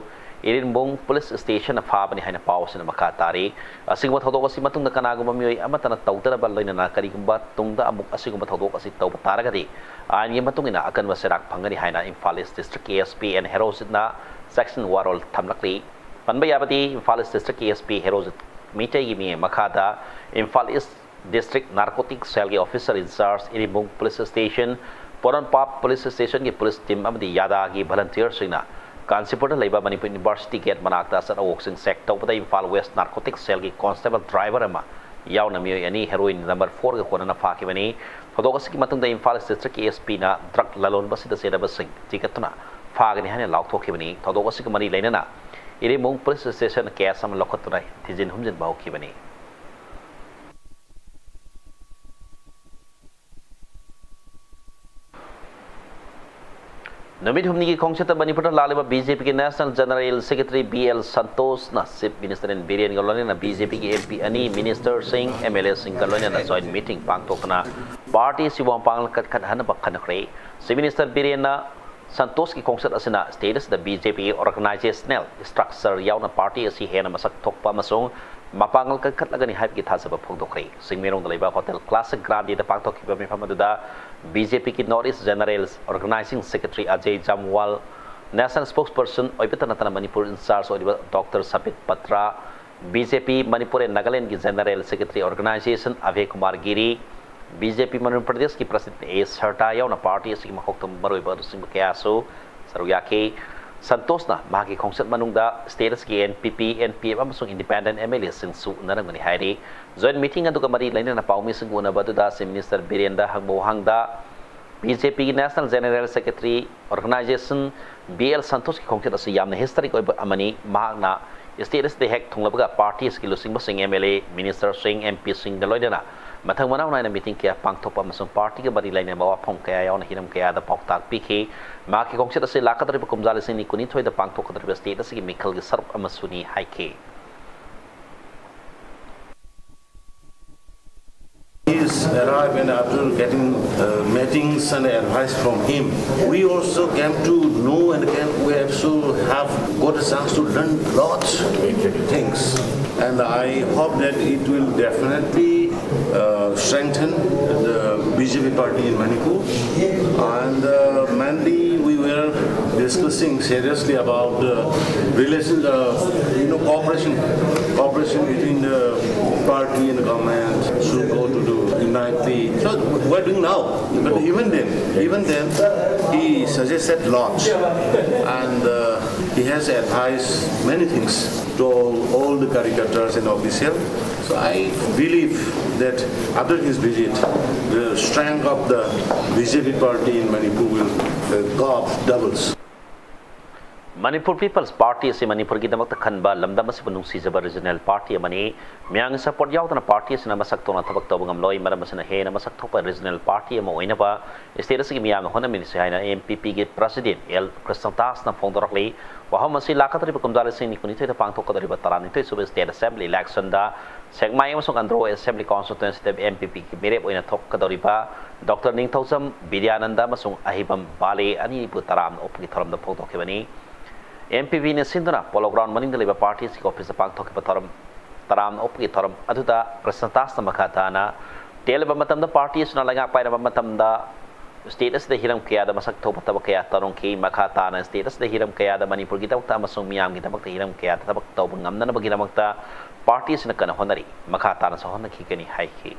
ꯏꯔꯤꯟꯕꯨꯡ police stationꯅ ꯐꯥꯕꯅꯤ ꯍꯥꯏꯅ ꯄꯥꯎ ꯑꯁꯤꯅ ꯃꯈꯥ ꯇꯥꯔꯤ꯫ ꯑꯁꯤꯒꯨꯝꯕ ꯊꯧꯗꯣꯛ ꯑꯁꯤ ꯃꯇꯨꯡꯗ ꯀꯅꯥꯒꯨꯝꯕ ꯃꯤꯑꯣꯏ ꯑꯃꯠꯇꯅ ꯇꯧꯗꯅꯕ, ꯂꯣꯏꯅꯅ ꯀꯔꯤꯒꯨꯝꯕ ꯇꯨꯡꯗ ꯑꯃꯨꯛ ꯑꯁꯤꯒꯨꯝꯕ ꯊꯧꯗꯣꯛ ꯑꯁꯤ ꯇꯧꯕ ꯇꯥꯔꯒꯗꯤ ꯑꯥꯏꯟꯒꯤ ꯃꯇꯨꯡ ꯏꯟꯅ ꯑꯀꯟꯕ ꯆꯩꯔꯥꯛ ꯐꯪꯒꯅꯤ ꯍꯥꯏꯅ ꯏꯝꯐꯥꯜ East Districtꯀꯤ SP N ꯍꯦꯔꯣꯖꯤꯠꯅ ꯆꯦꯛꯁꯤꯟ ꯋꯥꯔꯣꯜ ꯊꯝꯂꯛꯂꯤ꯫ ꯄꯟꯕ ꯌꯥꯕꯗꯤ, ꯏꯝꯐꯥꯜ East Districtꯀꯤ SP ꯍꯦꯔꯣꯖꯤꯠ ꯃꯤꯇꯩꯒꯤ ꯃꯤ ꯃꯈꯥꯗ Imphal East District Narcotic Cellꯒꯤ officer in charge, ꯏꯔꯤꯟꯕꯨꯡ police station, Porompat police stationꯒꯤ police team ꯑꯃꯗꯤ ꯌꯥꯗꯥꯒꯤ volunteerꯁꯤꯡꯅ ꯀꯥꯟꯆꯤꯄꯨꯔꯗ ꯂꯩꯕ ꯃꯅꯤꯄꯨꯔ University gate ꯃꯅꯥꯛꯇ ꯑꯆꯠ ꯑꯋꯣꯛꯁꯤꯡ check ꯇꯧꯕꯗ Imphal West Narcotic Cellꯒꯤ constable driver ꯑꯃ ꯌꯥꯎꯅ ꯃꯤꯑꯣꯏ ꯑꯅꯤ heroin number fourꯒ ꯀꯣꯟꯅꯅ ꯐꯥꯈꯤꯕꯅꯤ꯫ ꯊꯧꯗꯣꯛ ꯑꯁꯤꯒꯤ ꯃꯇꯨꯡꯗ ꯏꯝꯐꯥꯜ East Districtꯀꯤ SPꯅ drug ꯂꯂꯣꯟꯕ ꯑꯁꯤꯗ ꯆꯦꯟꯅꯕꯁꯤꯡ ꯊꯤꯒꯠꯇꯨꯅ ꯐꯥꯒꯅꯤ ꯍꯥꯏꯅ ꯂꯥꯎꯊꯣꯛꯈꯤꯕꯅꯤ꯫ ꯊꯧꯗꯣꯛ ꯑꯁꯤꯒ ꯃꯔꯤ ꯂꯩꯅꯅ ꯏꯔꯤꯟꯕꯨꯡ police station case ꯑꯃ ꯂꯧꯈꯠꯇꯨꯅ ꯊꯤꯖꯤꯟ ꯍꯨꯝꯖꯤꯟꯕ ꯍꯧꯈꯤꯕꯅꯤ꯫ ꯅꯨꯃꯤꯠ ꯍꯨꯝꯅꯤꯒꯤ ꯈꯣꯡꯆꯠꯇ ꯃꯅꯤꯄꯨꯔꯗ ꯂꯥꯛꯂꯤꯕ BJPꯒꯤ National General Secretary B L ꯁꯟꯇꯣꯁꯅ Chief Minister N ꯕꯤꯔꯦꯟꯒ ꯂꯣꯏꯅꯅ BJPꯒꯤ MP ꯑꯅꯤ, ministerꯁꯤꯡ, MLAꯁꯤꯡꯒ ꯂꯣꯏꯅꯅ joint meeting ꯄꯥꯡꯊꯣꯛꯇꯨꯅ party ꯑꯁꯤꯕꯨ ꯃꯄꯥꯡꯒꯜ ꯀꯟꯈꯠꯍꯟꯅꯕ ꯈꯟꯅꯈ꯭ꯔꯦ꯫ Chief Minister ꯕꯤꯔꯦꯟꯅ ꯁꯟꯇꯣꯁꯀꯤ ꯈꯣꯡꯆꯠ ꯑꯁꯤꯅ state ꯑꯁꯤꯗ BJPꯒꯤ organizational structure ꯌꯥꯎꯅ party ꯑꯁꯤ ꯍꯦꯟꯅ ꯃꯁꯛ ꯊꯣꯛꯄ ꯑꯃꯁꯨꯡ ꯃꯄꯥꯡꯒꯜ ꯀꯟꯈꯠꯂꯒꯅꯤ ꯍꯥꯏꯕꯒꯤ ꯊꯥꯖꯕ ꯐꯣꯡꯗꯣꯛꯈ꯭ꯔꯦ꯫ ꯆꯤꯡꯃꯩꯔꯣꯡꯗ ꯂꯩꯕ ꯍꯣꯇꯦꯜ ꯀ꯭ꯂꯥꯁꯤꯛ ꯒ꯭ꯔꯥꯟꯗꯤꯗ ꯄꯥꯡꯊꯣꯛꯈꯤꯕ ꯃꯤꯐꯝ ꯑꯗꯨꯗ ꯕꯤ ꯖꯦ ꯄꯤꯒꯤ north east general organising secretary Ajay Jamwal, national spokesperson ꯑꯣꯏꯕꯇ ꯅꯠꯇꯅ ꯃꯅꯤꯄꯨꯔ ꯏꯟꯆꯥꯔꯖ ꯑꯣꯏꯔꯤꯕ doctor Sambit Patra, B J P Manipur and ꯅꯥꯒꯥꯂꯦꯟꯒꯤ general secretary organisation Abhay Kumar Giri, B J P Manipur ꯄ꯭ꯔꯗꯦꯁꯀꯤ ꯄ꯭ꯔꯁꯤꯗꯦꯟ ꯑꯦ ꯁꯔꯗꯥ ꯌꯥꯎꯅ ꯄꯥꯔꯇꯤ ꯑꯁꯤꯒꯤ ꯃꯀꯣꯛ ꯊꯣꯡꯕ ꯃꯔꯨꯑꯣꯏꯕ ꯂꯨꯆꯤꯡꯕ ꯀꯌꯥꯁꯨ ꯁꯔꯨꯛ ꯌꯥꯈꯤ꯫ ꯁꯟꯇꯣꯁꯅ ꯃꯍꯥꯛꯀꯤ ꯈꯣꯡꯆꯠ ꯃꯅꯨꯡꯗ ꯁ꯭ꯇꯦꯠ ꯑꯁꯤꯒꯤ ꯑꯦꯟ ꯄꯤ ꯄꯤ, ꯑꯦꯟ ꯄꯤ ꯑꯦꯐ ꯑꯃꯁꯨꯡ ꯏꯟꯗꯤꯄꯦꯟꯗꯦꯟ ꯑꯦꯝ ꯑꯦꯜ ꯑꯦꯁꯤꯡꯁꯨ ꯎꯅꯔꯝꯒꯅꯤ ꯍꯥꯏꯔꯤ꯫ ꯖꯣꯏꯟꯠ ꯃꯤꯇꯤꯡ ꯑꯗꯨꯒ ꯃꯔꯤ ꯂꯩꯅꯅ ꯄꯥꯎꯃꯤꯁꯤꯡꯒ ꯎꯅꯕ ꯑꯗꯨꯗ ꯆꯤꯐ ꯃꯤꯅꯤꯁꯇꯔ ꯕꯤꯔꯦꯟꯗ ꯍꯪꯕ ꯋꯥꯍꯪꯗ ꯕꯤ ꯖꯦ ꯄꯤꯒꯤ national general secretary organisation B L ꯁꯟꯇꯣꯁꯀꯤ ꯈꯣꯡꯆꯠ ꯑꯁꯤ ꯌꯥꯝꯅ ꯍꯤꯁꯇꯣꯔꯤꯛ ꯑꯣꯏꯕ ꯑꯃꯅꯤ꯫ ꯃꯍꯥꯛꯅ ꯁ꯭ꯇꯦꯠ ꯑꯁꯤꯗ ꯍꯦꯛ ꯊꯨꯡꯂꯕꯒ ꯄꯥꯔꯇꯤ ꯑꯁꯤꯒꯤ ꯂꯨꯆꯤꯡꯕꯁꯤꯡ, ꯑꯦꯝ ꯑꯦꯜ ꯑꯦ, ꯃꯤꯅꯤꯁꯇꯔꯁꯤꯡ, ꯑꯦꯝ ꯄꯤꯁꯤꯡꯒ ꯂꯣꯏꯅꯅ ꯃꯊꯪ ꯃꯅꯥꯎ ꯅꯥꯏꯅ ꯃꯤꯇꯤꯡ ꯀꯌꯥ ꯄꯥꯡꯊꯣꯛꯄ ꯑꯃꯁꯨꯡ ꯄꯥꯔꯇꯤꯒ ꯃꯔꯤ ꯂꯩꯅꯕ ꯋꯥꯐꯝ ꯀꯌꯥ ꯌꯥꯎꯅ ꯍꯤꯔꯝ ꯀꯌꯥꯗ ꯄꯥꯎꯇꯥꯛ ꯄꯤꯈꯤ꯫ ꯃꯍꯥꯛꯀꯤ ꯈꯣꯡꯆꯠ ꯑꯁꯤ ꯂꯥꯛꯀꯗꯧꯔꯤꯕ ꯀꯨꯝꯖꯥ ꯂꯤꯁꯤꯡ ꯑꯅꯤ ꯀꯨꯟꯅꯤꯊꯣꯏꯗ ꯄꯥꯡꯊꯣꯛꯀꯗꯧꯔꯤꯕ ꯁ꯭ꯇꯦꯠ ꯑꯁꯤꯒꯤ ꯃꯤꯈꯜꯒꯤ ꯁꯔꯨꯛ ꯑꯃꯁꯨꯅꯤ ꯍꯥꯏꯈꯤ꯫ He's arrived, and after getting uh, meetings and advice from him, we also came to know and came, we also have got a chance to learn lots of things. And I hope that it will definitely uh, strengthen the B J P party in Manipur. And uh, mainly, we were discussing seriously about the relation, uh, you know, cooperation, cooperation between the party and the government should go to the unity. So what we're doing now, but even then, even then, he suggested lots, and uh, he has advised many things to all, all the caricatures and official. So I believe that after his visit, the strength of the B J P party in Manipur will uh, go up doubles. Manipur peoples party ꯑꯁꯤ ꯃꯅꯤꯄꯨꯔꯒꯤꯗꯃꯛꯇ ꯈꯟꯕ, ꯂꯝꯗꯝ ꯑꯁꯤꯕꯨ ꯅꯨꯡꯁꯤꯖꯕ regional party ꯑꯃꯅꯤ꯫ ꯃꯤꯌꯥꯝꯒꯤ support ꯌꯥꯎꯗꯅ party ꯑꯁꯤꯅ ꯃꯁꯛ ꯊꯣꯛꯅ ꯊꯕꯛ ꯇꯧꯕ ꯉꯝꯂꯣꯏ꯫ ꯃꯔꯝ ꯑꯁꯤꯅ ꯍꯦꯟꯅ ꯃꯁꯛ ꯊꯣꯛꯄ ꯔꯤꯖꯅꯦꯜ ꯄꯥꯔꯇꯤ ꯑꯃ ꯑꯣꯏꯅꯕ ꯁ꯭ꯇꯦꯠ ꯑꯁꯤꯒꯤ ꯃꯤꯌꯥꯝꯅ ꯍꯣꯠꯅꯃꯤꯟꯅꯁꯤ ꯍꯥꯏꯅ ꯑꯦꯝ ꯄꯤ ꯄꯤꯒꯤ ꯄ꯭ꯔꯁꯤꯗꯦꯟ ꯑꯦꯜ ꯀ꯭ꯔꯤꯁꯅꯗꯥꯁꯅ ꯐꯣꯡꯗꯣꯔꯛꯂꯤ꯫ ꯋꯥꯐꯝ ꯑꯁꯤ ꯂꯥꯛꯀꯗꯧꯔꯤꯕ ꯀꯨꯝꯖꯥ ꯂꯤꯁꯤꯡ ꯑꯅꯤ ꯀꯨꯟꯅꯤꯊꯣꯏꯗ ꯄꯥꯡꯊꯣꯛꯀꯗꯧꯔꯤꯕ ꯇꯔꯥꯅꯤꯊꯣꯏ ꯁꯨꯕ ꯁ꯭ꯇꯦꯠ ꯑꯦꯁꯦꯝꯕ꯭ꯂꯤ ꯏꯂꯦꯛꯁꯟꯗ ꯁꯦꯛꯃꯥꯏ ꯑꯃꯁꯨꯡ ꯑꯟꯗ꯭ꯔꯣ ꯑꯦꯁꯦꯝꯕ꯭ꯂꯤ ꯀꯣꯟꯁꯇꯤꯇ꯭ꯋꯦꯟꯁꯤꯗ ꯑꯦꯝ ꯄꯤ ꯄꯤꯒꯤ ꯃꯤꯔꯦꯞ ꯑꯣꯏꯅ ꯊꯣꯛꯀꯗꯧꯔꯤꯕ ꯗꯣꯛꯇꯔ ꯅꯤꯡꯊꯧꯖꯝ ꯕꯤꯗ꯭ꯌꯥꯅꯟꯗ ꯑꯃꯁꯨꯡ ꯑꯍꯤꯕꯝ ꯕꯥꯂꯦ ꯑꯅꯤꯕꯨ ꯇꯔꯥꯝꯅ ꯑꯣꯛꯄꯒꯤ ꯊꯧꯔꯝꯗ ꯐꯣꯡꯗꯣꯛꯈꯤꯕꯅꯤ꯫ ꯑꯦꯝ ꯄꯤ ꯄꯤꯅ ꯁꯤꯟꯗꯨꯅ ꯄꯣꯂꯣ ꯒ꯭ꯔꯥꯎꯟ ꯃꯅꯤꯡꯗ ꯂꯩꯕ ꯄꯥꯔꯇꯤ ꯑꯁꯤꯒꯤ ꯑꯣꯐꯤꯁꯇ ꯄꯥꯡꯊꯣꯛꯈꯤꯕ ꯊꯧꯔꯝ ꯇꯔꯥꯝꯅ ꯑꯣꯛꯄꯒꯤ ꯊꯧꯔꯝ ꯑꯗꯨꯗ ꯀ꯭ꯔꯤꯁꯅ ꯗꯥꯁꯅ ꯃꯈꯥ ꯇꯥꯅ ꯇꯦꯜꯂꯕ ꯃꯇꯝꯗ ꯄꯥꯔꯇꯤ ꯑꯁꯤꯅ ꯂꯩꯉꯥꯛ ꯄꯥꯏꯔꯕ ꯃꯇꯝꯗ ꯁ꯭ꯇꯦꯠ ꯑꯁꯤꯗ ꯍꯤꯔꯝ ꯀꯌꯥꯗ ꯃꯁꯛ ꯊꯣꯛꯄ ꯊꯕꯛ ꯀꯌꯥ ꯇꯧꯔꯝꯈꯤ꯫ ꯃꯈꯥ ꯇꯥꯅ ꯁ꯭ꯇꯦꯠ ꯑꯁꯤꯗ ꯍꯤꯔꯝ ꯀꯌꯥꯗ ꯃꯅꯤꯄꯨꯔꯒꯤꯗꯃꯛꯇ ꯑꯃꯁꯨꯡ ꯃꯤꯌꯥꯝꯒꯤꯗꯃꯛꯇ ꯍꯤꯔꯝ ꯀꯌꯥꯗ ꯊꯕꯛ ꯇꯧꯕ ꯉꯝꯅꯅꯕꯒꯤꯗꯃꯛꯇ ꯄꯥꯔꯇꯤ ꯑꯁꯤꯅ ꯀꯟꯅ ꯍꯣꯠꯅꯔꯤ, ꯃꯈꯥ ꯇꯥꯅꯁꯨ ꯍꯣꯠꯅꯈꯤꯒꯅꯤ ꯍꯥꯏꯈꯤ꯫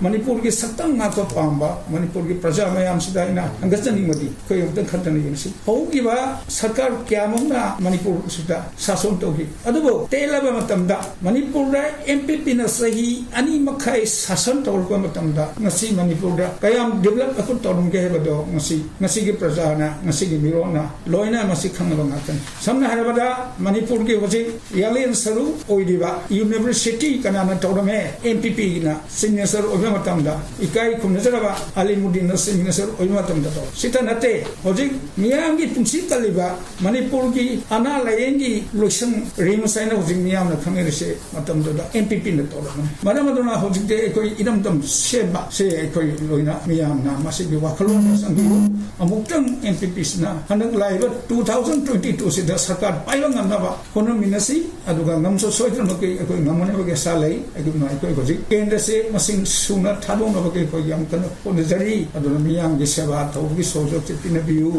ꯃꯅꯤꯄꯨꯔꯒꯤ ꯁꯛꯇꯝ ꯉꯥꯛꯄ ꯄꯥꯝꯕ ꯃꯅꯤꯄꯨꯔꯒꯤ ꯄ꯭ꯔꯖꯥ ꯃꯌꯥꯝꯁꯤꯗ ꯑꯩꯅ ꯍꯪꯒꯠꯆꯅꯤꯡꯕꯗꯤ, ꯑꯩꯈꯣꯏ ꯑꯃꯨꯛꯇꯪ ꯈꯟꯊꯅ ꯌꯦꯡꯁꯤ꯫ ꯍꯧꯈꯤꯕ ꯁꯔꯀꯥꯔ ꯀꯌꯥꯃꯨꯛꯅ ꯃꯅꯤꯄꯨꯔꯁꯤꯗ ꯁꯥꯁꯣꯟ ꯇꯧꯈꯤ, ꯑꯗꯨꯕꯨ ꯇꯦꯜꯂꯕ ꯃꯇꯝꯗ ꯃꯅꯤꯄꯨꯔꯗ ꯑꯦꯝ ꯄꯤ ꯄꯤꯅ ꯆꯍꯤ ꯑꯅꯤ ꯃꯈꯥꯏ ꯁꯥꯁꯟ ꯇꯧꯔꯛꯄ ꯃꯇꯝꯗ ꯉꯁꯤ ꯃꯅꯤꯄꯨꯔꯗ ꯀꯌꯥꯝ ꯗꯤꯕꯂꯞ ꯑꯩꯈꯣꯏ ꯇꯧꯔꯝꯒꯦ ꯍꯥꯏꯕꯗꯣ ꯉꯁꯤ, ꯉꯁꯤꯒꯤ ꯄ꯭ꯔꯖꯥꯅ, ꯉꯁꯤꯒꯤ ꯃꯤꯔꯣꯟꯅ ꯂꯣꯏꯅ ꯃꯁꯤ ꯈꯪꯂꯕ ꯉꯥꯛꯇꯅꯤ꯫ ꯁꯝꯅ ꯍꯥꯏꯔꯕꯗ ꯃꯅꯤꯄꯨꯔꯒꯤ ꯍꯧꯖꯤꯛ ꯌꯥꯂꯦꯟ ꯁꯔꯨ ꯑꯣꯏꯔꯤꯕ ꯌꯨꯅꯤꯚꯔꯁꯤꯇꯤ ꯀꯅꯥꯅ ꯇꯧꯔꯝꯃꯦ? ꯑꯦꯝ ꯄꯤ ꯄꯤꯒꯤꯅ ꯆꯤꯐ ꯃꯤꯅꯤꯁꯇꯔ ꯑꯣꯏꯕ ꯃꯇꯝꯗ, ꯏꯀꯥꯏ ꯈꯨꯝꯅꯖꯔꯕ ꯑꯂꯤꯃꯨꯗꯤꯟꯅ ꯆꯤꯐ ꯃꯤꯅꯤꯁꯇꯔ ꯑꯣꯏꯕ ꯃꯇꯝꯗ ꯇꯧꯔꯝꯃꯤ꯫ ꯁꯤꯇ ꯅꯠꯇꯦ, ꯍꯧꯖꯤꯛ ꯃꯤꯌꯥꯝꯒꯤ ꯄꯨꯟꯁꯤ ꯀꯜꯂꯤꯕ ꯃꯅꯤꯄꯨꯔꯒꯤ ꯑꯅꯥ ꯂꯥꯌꯦꯡꯒꯤ ꯂꯣꯏꯁꯪ ꯔꯤꯝꯁ ꯍꯥꯏꯅ ꯍꯧꯖꯤꯛ ꯃꯤꯌꯥꯝꯅ ꯈꯪꯅꯔꯤꯁꯦ ꯃꯇꯝꯗꯨꯗ ꯑꯦꯝ ꯄꯤ ꯄꯤꯅ ꯇꯧꯔꯝꯃꯤ꯫ ꯃꯔꯝ ꯑꯗꯨꯅ ꯍꯧꯖꯤꯛꯇꯤ ꯑꯩꯈꯣꯏ ꯏꯔꯝꯗꯝ ꯁꯦꯝꯕ ꯁꯦ ꯑꯩꯈꯣꯏ ꯂꯣꯏꯅ ꯃꯤꯌꯥꯝꯅ ꯃꯁꯤꯒꯤ ꯋꯥꯈꯜꯂꯣꯟ ꯑꯃ ꯆꯪꯕꯤꯌꯨ꯫ ꯑꯃꯨꯛꯇꯪ ꯑꯦꯝ ꯄꯤ ꯄꯤꯁꯤꯅ ꯍꯟꯗꯛ ꯂꯥꯛꯏꯕ ꯇꯨ ꯊꯥꯎꯖꯟ ꯇ꯭ꯋꯦꯟꯇꯤ ꯇꯨꯁꯤꯗ ꯁꯔꯀꯥꯔ ꯄꯥꯏꯕ ꯉꯝꯅꯕ ꯍꯣꯠꯅꯃꯤꯟꯅꯁꯤ, ꯑꯗꯨꯒ ꯉꯝꯁꯨ ꯁꯣꯏꯗꯅꯃꯛꯀꯤ ꯑꯩꯈꯣꯏ ꯉꯝꯒꯅꯕꯒꯤ ꯑꯁꯥ ꯂꯩ꯫ ꯑꯗꯨꯅ ꯑꯩꯈꯣꯏ ꯍꯧꯖꯤꯛ ꯀꯦꯟꯗ꯭ꯔꯁꯦ ꯃꯁꯤꯡ ꯁꯨꯅ ꯊꯥꯗꯣꯛꯅꯕꯒꯤ ꯑꯩꯈꯣꯏ ꯌꯥꯝ ꯀꯟꯅ ꯍꯣꯠꯅꯖꯔꯤ꯫ ꯑꯗꯨꯅ ꯃꯤꯌꯥꯝꯒꯤ ꯁꯦꯕꯥ ꯇꯧꯕꯒꯤ ꯁꯣꯔꯁꯨ ꯄꯤꯅꯕꯤꯌꯨ꯫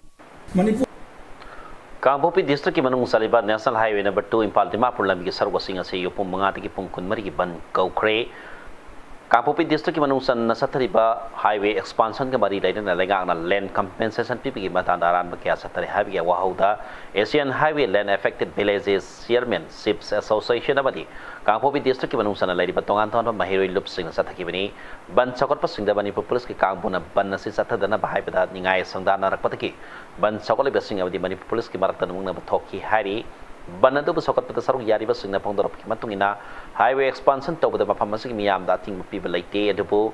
ꯃꯅꯤꯄꯨꯔ ꯀꯥꯡꯄꯣꯛꯄꯤ ꯗꯤꯁꯇ꯭ꯔꯤꯛꯀꯤ ꯃꯅꯨꯡ ꯆꯜꯂꯤꯕ national highway number two Imphal Dimapur ꯂꯝꯕꯤꯒꯤ ꯁꯔꯨꯛ ꯑꯁꯤꯡ ꯑꯁꯤ ꯑꯌꯨꯛ ꯄꯨꯡ ꯃꯉꯥꯗꯒꯤ ꯄꯨꯡ ꯀꯨꯟꯃꯔꯤꯒꯤ ꯕꯟ ꯀꯧꯈ꯭ꯔꯦ꯫ ꯀꯥꯡꯄꯣꯛꯄꯤ ꯗꯤꯁꯇ꯭ꯔꯤꯛꯀꯤ ꯃꯅꯨꯡ ꯆꯟꯅ ꯆꯠꯊꯔꯤꯕ ꯍꯥꯏꯋꯦ ꯑꯦꯛꯁꯄꯥꯟꯁꯟꯒ ꯃꯔꯤ ꯂꯩꯅꯅ ꯂꯩꯉꯥꯛꯅ ꯂꯦꯟ ꯀꯝꯄꯦꯟꯁꯦꯁꯟ ꯄꯤꯕꯒꯤ ꯃꯇꯥꯡꯗ ꯑꯔꯥꯟꯕ ꯀꯌꯥ ꯆꯠꯊꯔꯦ ꯍꯥꯏꯕꯒꯤ ꯋꯥꯍꯧꯗ ꯑꯦꯁꯤꯌꯥꯟ ꯍꯥꯏꯋꯦ ꯂꯦꯟ ꯑꯦꯐꯦꯛꯇꯦꯗ ꯚꯤꯂꯦꯖꯦꯁ ꯆꯤꯌꯔꯃꯦꯟꯁꯤꯞꯁ ꯑꯦꯁꯣꯁꯤꯌꯦꯁꯟ ꯑꯃꯗꯤ ꯀꯥꯡꯄꯣꯛꯄꯤ ꯗꯤꯁꯇ꯭ꯔꯤꯛꯀꯤ ꯃꯅꯨꯡ ꯆꯟꯅ ꯂꯩꯔꯤꯕ ꯇꯣꯉꯥꯟ ꯇꯣꯉꯥꯟꯕ ꯃꯍꯩꯔꯣꯏ ꯂꯨꯞꯁꯤꯡꯅ ꯆꯠꯊꯈꯤꯕꯅꯤ꯫ ꯕꯟ ꯁꯧꯒꯠꯄꯁꯤꯡꯗ ꯃꯅꯤꯄꯨꯔ ꯄꯨꯂꯤꯁꯀꯤ ꯀꯥꯡꯕꯨꯅ ꯕꯟ ꯑꯁꯤ ꯆꯠꯊꯗꯅꯕ ꯍꯥꯏꯕꯗ ꯅꯤꯡꯉꯥꯏ ꯁꯪꯗꯥꯅꯔꯛꯄꯗꯒꯤ ꯕꯟ ꯁꯧꯒꯠꯂꯤꯕꯁꯤꯡ ꯑꯃꯗꯤ ꯃꯅꯤꯄꯨꯔ ꯄꯨꯂꯤꯁꯀꯤ ꯃꯔꯛꯇ ꯅꯨꯡꯅꯕ ꯊꯣꯛꯈꯤ ꯍꯥꯏꯔꯤ꯫ ꯕꯟ ꯑꯗꯨꯕꯨ ꯁꯧꯒꯠꯄꯗ ꯁꯔꯨꯛ ꯌꯥꯔꯤꯕꯁꯤꯡꯅ ꯐꯣꯡꯗꯣꯔꯛꯄꯒꯤ ꯃꯇꯨꯡ ꯏꯟꯅ, ꯍꯥꯏꯋꯦ ꯑꯦꯛꯁꯄꯥꯟꯁꯟ ꯇꯧꯕꯗ ꯃꯐꯝ ꯑꯁꯤꯒꯤ ꯃꯤꯌꯥꯝꯗ ꯑꯊꯤꯡꯕ ꯄꯤꯕ ꯂꯩꯇꯦ, ꯑꯗꯨꯕꯨ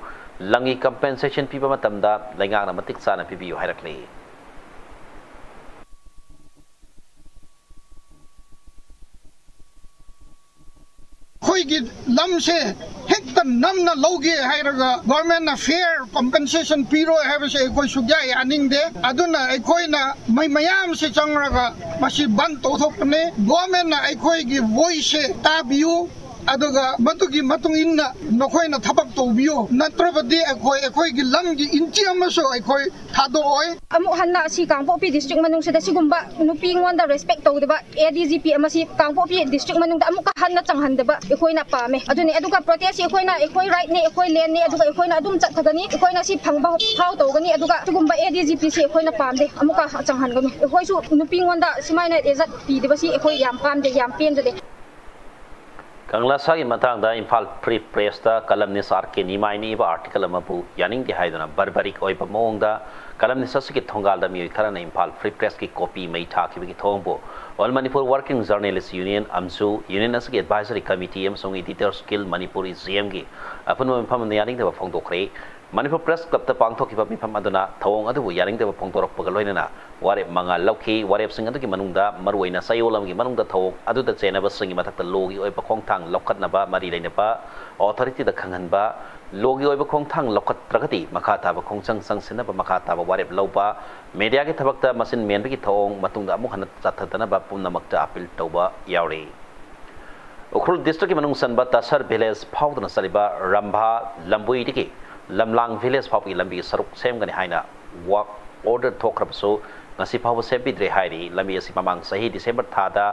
ꯂꯝꯒꯤ ꯀꯝꯄꯦꯟꯁꯦꯁꯟ ꯄꯤꯕ ꯃꯇꯝꯗ ꯂꯩꯉꯥꯛꯅ ꯃꯇꯤꯛ ꯆꯥꯅ ꯄꯤꯕꯤꯌꯨ ꯍꯥꯏꯔꯛꯂꯤ꯫ ꯑꯩꯈꯣꯏꯒꯤ ꯂꯝꯁꯦ ꯍꯦꯛꯇ ꯅꯝꯅ ꯂꯧꯒꯦ ꯍꯥꯏꯔꯒ ꯒꯣꯔꯃꯦꯟꯅ ꯐꯤꯌꯔ ꯀꯝꯄꯦꯟꯁꯦꯁꯟ ꯄꯤꯔꯣꯏ ꯍꯥꯏꯕꯁꯦ ꯑꯩꯈꯣꯏ ꯁꯨꯛꯌꯥ ꯌꯥꯅꯤꯡꯗꯦ꯫ ꯑꯗꯨꯅ ꯑꯩꯈꯣꯏꯅ ꯃꯩ ꯃꯌꯥꯝꯁꯤ ꯆꯪꯔꯒ ꯃꯁꯤ ꯕꯟ ꯇꯧꯊꯣꯛꯄꯅꯤ꯫ ꯒꯣꯔꯃꯦꯟꯅ ꯑꯩꯈꯣꯏꯒꯤ ꯚꯣꯏꯁꯁꯦ ꯇꯥꯕꯤꯌꯨ, ꯑꯗꯨꯒ ꯃꯗꯨꯒꯤ ꯃꯇꯨꯡ ꯏꯟꯅ ꯅꯈꯣꯏꯅ ꯊꯕꯛ ꯇꯧꯕꯤꯌꯨ, ꯅꯠꯇ꯭ꯔꯕꯗꯤ ꯑꯩꯈꯣꯏ ꯑꯩꯈꯣꯏꯒꯤ ꯂꯝꯒꯤ ꯏꯟꯆꯤ ꯑꯃꯁꯨ ꯑꯩꯈꯣꯏ ꯊꯥꯗꯣꯛꯑꯣꯏ꯫ ꯑꯃꯨꯛ ꯍꯟꯅ ꯑꯁꯤ ꯀꯥꯡꯄꯣꯛꯄꯤ ꯗꯤꯁꯇ꯭ꯔꯤꯛ ꯃꯅꯨꯡꯁꯤꯗ ꯁꯤꯒꯨꯝꯕ ꯅꯨꯄꯤ ꯑꯩꯉꯣꯟꯗ ꯔꯦꯁꯄꯦꯛ ꯇꯧꯗꯕ ꯑꯦ ꯗꯤ ꯖꯤ ꯄꯤ ꯑꯃꯁꯤ ꯀꯥꯡꯄꯣꯛꯄꯤ ꯗꯤꯁꯇ꯭ꯔꯤꯛ ꯃꯅꯨꯡꯗ ꯑꯃꯨꯛꯀ ꯍꯟꯅ ꯆꯪꯍꯟꯗꯕ ꯑꯩꯈꯣꯏꯅ ꯄꯥꯝꯃꯦ꯫ ꯑꯗꯨꯅꯤ, ꯑꯗꯨꯒ ꯄ꯭ꯔꯣꯇꯦꯁꯁꯤ ꯑꯩꯈꯣꯏꯅ, ꯑꯩꯈꯣꯏ ꯔꯥꯏꯠꯅꯤ, ꯑꯩꯈꯣꯏ ꯂꯦꯟꯅꯤ, ꯑꯗꯨꯒ ꯑꯩꯈꯣꯏꯅ ꯑꯗꯨꯝ ꯆꯠꯊꯒꯅꯤ, ꯑꯩꯈꯣꯏꯅ ꯁꯤ ꯐꯪꯕ ꯐꯥꯎ ꯇꯧꯒꯅꯤ꯫ ꯑꯗꯨꯒ ꯁꯤꯒꯨꯝꯕ ꯑꯦ ꯗꯤ ꯖꯤ ꯄꯤꯁꯤ ꯑꯩꯈꯣꯏꯅ ꯄꯥꯝꯗꯦ, ꯑꯃꯨꯛꯀ ꯆꯪꯍꯟꯒꯅꯨ꯫ ꯑꯩꯈꯣꯏꯁꯨ ꯅꯨꯄꯤ ꯑꯩꯉꯣꯟꯗ ꯁꯨꯃꯥꯏꯅ ꯏꯖꯠ ꯄꯤꯗꯕꯁꯤ ꯑꯩꯈꯣꯏ ꯌꯥꯝ ꯄꯥꯝꯗꯦ, ꯌꯥꯝ ꯄꯦꯟꯖꯗꯦ꯫ ꯀꯪꯂꯥꯁꯥꯒꯤ ꯃꯇꯥꯡꯗ ꯏꯝꯐꯥꯜ ꯐ꯭ꯔꯤ ꯄ꯭ꯔꯦꯁꯇ ꯀꯂꯝꯅꯤꯁ ꯑꯥꯔ ꯀꯦ ꯅꯤꯃꯥꯏꯅ ꯏꯕ ꯑꯥꯔꯇꯤꯀꯜ ꯑꯃꯕꯨ ꯌꯥꯅꯤꯡꯗꯦ ꯍꯥꯏꯗꯨꯅ ꯕꯔꯕꯔꯤꯛ ꯑꯣꯏꯕ ꯃꯑꯣꯡꯗ ꯀꯂꯝꯅꯤꯁ ꯑꯁꯤꯒꯤ ꯊꯣꯡꯒꯥꯜꯗ ꯃꯤꯑꯣꯏ ꯈꯔꯅ ꯏꯝꯐꯥꯜ ꯐ꯭ꯔꯤ ꯄ꯭ꯔꯦꯁꯀꯤ ꯀꯣꯄꯤ ꯃꯩ ꯊꯥꯈꯤꯕꯒꯤ ꯊꯧꯑꯣꯡꯕꯨ All Manipur Working Journalist Union, AMJU, union ꯑꯁꯤꯒꯤ ꯑꯦꯗꯚꯥꯏꯖꯔꯤ ꯀꯃꯤꯇꯤ ꯑꯃꯁꯨꯡ Editors Guild Manipur, E G ꯑꯦꯝꯒꯤ ꯑꯄꯨꯟꯕ ꯃꯤꯐꯝ ꯑꯃꯅ ꯌꯥꯅꯤꯡꯗꯕ ꯐꯣꯡꯗꯣꯛꯈ꯭ꯔꯦ꯫ ꯃꯅꯤꯄꯨꯔ ꯄ꯭ꯔꯦꯁ ꯀ꯭ꯂꯕꯇ ꯄꯥꯡꯊꯣꯛꯈꯤꯕ ꯃꯤꯐꯝ ꯑꯗꯨꯅ ꯊꯧꯑꯣꯡ ꯑꯗꯨꯕꯨ ꯌꯥꯅꯤꯡꯗꯕ ꯐꯣꯡꯗꯣꯔꯛꯄꯒ ꯂꯣꯏꯅꯅ ꯋꯥꯔꯦꯞ ꯃꯉꯥ ꯂꯧꯈꯤ꯫ ꯋꯥꯔꯦꯞꯁꯤꯡ ꯑꯗꯨꯒꯤ ꯃꯅꯨꯡꯗ ꯃꯔꯨꯑꯣꯏꯅ ꯆꯌꯣꯜ ꯑꯃꯒꯤ ꯃꯅꯨꯡꯗ ꯊꯧꯑꯣꯡ ꯑꯗꯨꯗ ꯆꯦꯟꯅꯕꯁꯤꯡꯒꯤ ꯃꯊꯛꯇ ꯂꯣꯒꯤ ꯑꯣꯏꯕ ꯈꯣꯡꯊꯥꯡ ꯂꯧꯈꯠꯅꯕ ꯃꯔꯤ ꯂꯩꯅꯕ ꯑꯣꯊꯣꯔꯤꯇꯤꯗ ꯈꯪꯍꯟꯕ, ꯂꯣꯒꯤ ꯑꯣꯏꯕ ꯈꯣꯡꯊꯥꯡ ꯂꯧꯈꯠꯇ꯭ꯔꯒꯗꯤ ꯃꯈꯥ ꯇꯥꯕ ꯈꯣꯡꯖꯪ ꯆꯪꯁꯤꯟꯅꯕ ꯃꯈꯥ ꯇꯥꯕ ꯋꯥꯔꯦꯞ ꯂꯧꯕ, ꯃꯦꯗꯤꯌꯥꯒꯤ ꯊꯕꯛꯇ ꯃꯆꯤꯟ ꯃꯦꯟꯕꯒꯤ ꯊꯧꯑꯣꯡ ꯃꯇꯨꯡꯗ ꯑꯃꯨꯛ ꯍꯟꯅ ꯆꯠꯊꯗꯅꯕ ꯄꯨꯝꯅꯃꯛꯇ ꯑꯄꯤꯜ ꯇꯧꯕ ꯌꯥꯎꯔꯤ꯫ ꯎꯈ꯭ꯔꯨꯜ ꯗꯤꯁꯇ꯭ꯔꯤꯛꯀꯤ ꯃꯅꯨꯡ ꯆꯟꯕ ꯇꯥꯁꯔ ꯚꯤꯂꯦꯖ ꯐꯥꯎꯗꯨꯅ ꯆꯠꯂꯤꯕ ꯔꯝꯚꯥ ꯂꯝꯕꯨꯏꯗꯒꯤ ꯂꯝꯂꯥꯡ ꯚꯤꯂꯦꯖ ꯐꯥꯎꯕꯒꯤ ꯂꯝꯕꯤꯒꯤ ꯁꯔꯨꯛ ꯁꯦꯝꯒꯅꯤ ꯍꯥꯏꯅ ꯋꯥꯛ ꯑꯣꯔꯗꯔ ꯊꯣꯛꯈ꯭ꯔꯕꯁꯨ ꯉꯁꯤ ꯐꯥꯎꯕ ꯁꯦꯝꯕꯤꯗ꯭ꯔꯦ ꯍꯥꯏꯔꯤ꯫ ꯂꯝꯕꯤ ꯑꯁꯤ ꯃꯃꯥꯡ ꯆꯍꯤ ꯗꯤꯁꯦꯝꯕꯔ ꯊꯥꯗ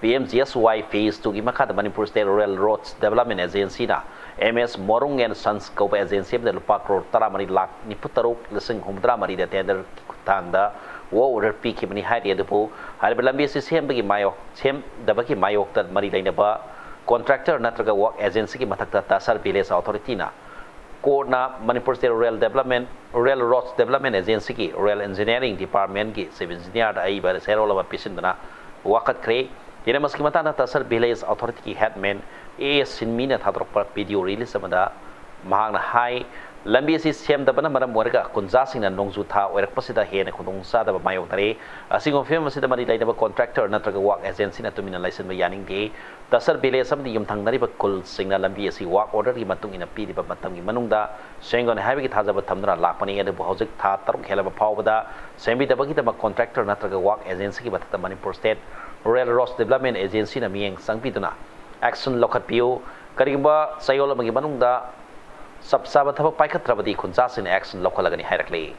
P M G S Y phase ꯇꯨꯒꯤ ꯃꯈꯥꯗ Manipur state rural roads development ꯑꯦꯖꯦꯟꯁꯤꯅ M S Morung and sons ꯀꯧꯕ ꯑꯦꯖꯦꯟꯁꯤ ꯑꯃꯗ ꯂꯨꯄꯥ ꯀ꯭ꯔꯣꯔ ꯇꯔꯥꯃꯔꯤ ꯂꯥꯈ ꯅꯤꯐꯨ ꯇꯔꯨꯛ ꯂꯤꯁꯤꯡ ꯍꯨꯝꯐꯨꯇꯔꯥ ꯃꯔꯤꯗ ꯇꯦꯟꯗꯔꯒꯤ ꯈꯨꯠꯊꯥꯡꯗ ꯋꯥꯛ ꯑꯣꯔꯗꯔ ꯄꯤꯈꯤꯕꯅꯤ ꯍꯥꯏꯔꯤ꯫ ꯑꯗꯨꯕꯨ ꯍꯥꯏꯔꯤꯕ ꯂꯝꯕꯤ ꯑꯁꯤ ꯁꯦꯝꯕꯒꯤ ꯃꯥꯌꯣꯛ ꯁꯦꯝꯗꯕꯒꯤ ꯃꯥꯌꯣꯛꯇ ꯃꯔꯤ ꯂꯩꯅꯕ ꯀꯣꯟꯇ꯭ꯔꯦꯛꯇꯔ ꯅꯠꯇ꯭ꯔꯒ ꯋꯥꯛ ꯑꯦꯖꯦꯟꯁꯤꯒꯤ ꯃꯊꯛꯇ ꯇꯥꯁꯔ ꯚꯤꯂꯦꯖ ꯑꯣꯊꯣꯔꯤꯇꯤꯅ ꯀꯣꯔꯠꯅ Manipur state rural development, rural roads development ꯑꯦꯖꯦꯟꯁꯤꯒꯤ ꯔꯨꯔꯦꯜ ꯏꯟꯖꯤꯅꯤꯌꯥꯔꯤꯡ ꯗꯤꯄꯥꯔꯠꯃꯦꯟꯒꯤ ꯆꯤꯐ ꯏꯟꯖꯤꯅꯤꯌꯥꯔꯗ ꯑꯏꯕ ꯆꯦꯔꯣꯜ ꯑꯃ ꯄꯤꯁꯤꯟꯗꯨꯅ ꯋꯥꯀꯠꯈ꯭ꯔꯦ꯫ ꯍꯤꯔꯝ ꯑꯁꯤꯒꯤ ꯃꯇꯥꯡꯗ ꯇꯥꯁꯔ ꯚꯤꯂꯦꯖ ꯑꯣꯊꯣꯔꯤꯇꯤꯒꯤ ꯍꯦꯗꯃꯦꯟ ꯑꯦ ꯑꯦꯁ ꯁꯤꯟꯃꯤꯅ ꯊꯥꯗꯣꯔꯛꯄ ꯚꯤꯗꯤꯑꯣ ꯔꯤꯂꯤꯖ ꯑꯃꯗ ꯃꯍꯥꯛꯅ ꯍꯥꯏ, ꯂꯝꯕꯤ ꯑꯁꯤ ꯁꯦꯝꯗꯕꯅ ꯃꯔꯝ ꯑꯣꯏꯔꯒ ꯈꯨꯟꯖꯥꯁꯤꯡꯅ ꯅꯣꯡꯖꯨ ꯊꯥ ꯑꯣꯏꯔꯛꯄꯁꯤꯗ ꯍꯦꯟꯅ ꯈꯨꯗꯣꯡꯆꯥꯗꯕ ꯃꯥꯌꯣꯛꯅꯔꯦ꯫ ꯑꯁꯤꯒꯨꯝꯕ ꯐꯤꯕꯝ ꯑꯁꯤꯗ ꯃꯔꯤ ꯂꯩꯅꯕ contractor ꯅꯠꯇ꯭ꯔꯒ work agencyꯅ ꯇꯨꯃꯤꯟꯅ ꯂꯩꯁꯤꯟꯕ ꯌꯥꯅꯤꯡꯗꯦ꯫ ꯇꯁꯔ village ꯑꯃꯗꯤ ꯌꯨꯝꯊꯪꯅꯔꯤꯕ ꯈꯨꯜꯁꯤꯡꯅ ꯂꯝꯕꯤ ꯑꯁꯤ work orderꯒꯤ ꯃꯇꯨꯡ ꯏꯟꯅ ꯄꯤꯔꯤꯕ ꯃꯇꯝꯒꯤ ꯃꯅꯨꯡꯗ ꯁꯦꯝꯒꯅꯤ ꯍꯥꯏꯕꯒꯤ ꯊꯥꯖꯕ ꯊꯝꯗꯨꯅ ꯂꯥꯛꯄꯅꯤ, ꯑꯗꯨꯕꯨ ꯍꯧꯖꯤꯛ ꯊꯥ ꯇꯔꯨꯛ ꯍꯦꯜꯂꯕ ꯐꯥꯎꯕꯗ ꯁꯦꯝꯕꯤꯗꯕꯒꯤꯗꯃꯛ contractor ꯅꯠꯇ꯭ꯔꯒ work agencyꯒꯤ ꯃꯊꯛꯇ Manipur State Rural Roads Development Agencyꯅ ꯃꯤꯠꯌꯦꯡ ꯆꯪꯕꯤꯗꯨꯅ action ꯂꯧꯈꯠꯄꯤꯌꯨ꯫ ꯀꯔꯤꯒꯨꯝꯕ ꯆꯌꯣꯜ ꯑꯃꯒꯤ ꯃꯅꯨꯡꯗ ꯆꯞ ꯆꯥꯕ ꯊꯕꯛ ꯄꯥꯏꯈꯠꯇ꯭ꯔꯕꯗꯤ ꯈꯨꯟꯖꯥꯁꯤꯡꯅ action ꯂꯧꯈꯠꯂꯒꯅꯤ ꯍꯥꯏꯔꯛꯂꯤ꯫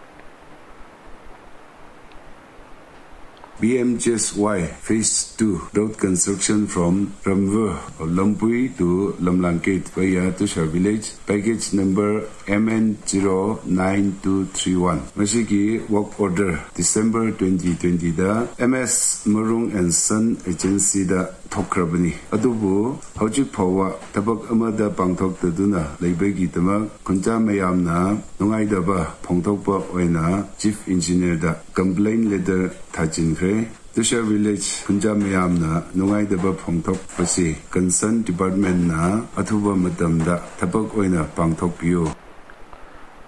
B M G S Y Phase two Road Construction from Ramva, Lampui to Lamlangket via Tushar Village, package number M N zero nine two three one꯫ ꯃꯁꯤꯒꯤ work order December twenty twentyꯗ M S Marung and Son Agencyꯗ ꯊꯣꯛꯈ꯭ꯔꯕꯅꯤ꯫ ꯑꯗꯨꯕꯨ ꯍꯧꯖꯤꯛ ꯐꯥꯎꯕ ꯊꯕꯛ ꯑꯃꯗ ꯄꯥꯡꯊꯣꯛꯇꯗꯨꯅ ꯂꯩꯕꯒꯤꯗꯃꯛ ꯈꯨꯟꯖꯥ ꯃꯌꯥꯝꯅ ꯅꯨꯡꯉꯥꯏꯇꯕ ꯐꯣꯡꯗꯣꯛꯄ ꯑꯣꯏꯅ Chief Engineerꯗ complaint letter ꯊꯥꯖꯤꯟꯈ꯭ꯔꯦ꯫ ꯇꯨꯁꯥꯔ Village ꯈꯨꯟꯖꯥ ꯃꯌꯥꯝꯅ ꯅꯨꯡꯉꯥꯏꯇꯕ ꯐꯣꯡꯗꯣꯛꯄꯁꯤ concern departmentꯅ ꯑꯊꯨꯕ ꯃꯇꯝꯗ ꯊꯕꯛ ꯑꯣꯏꯅ ꯄꯥꯡꯊꯣꯛꯄꯤꯌꯨ꯫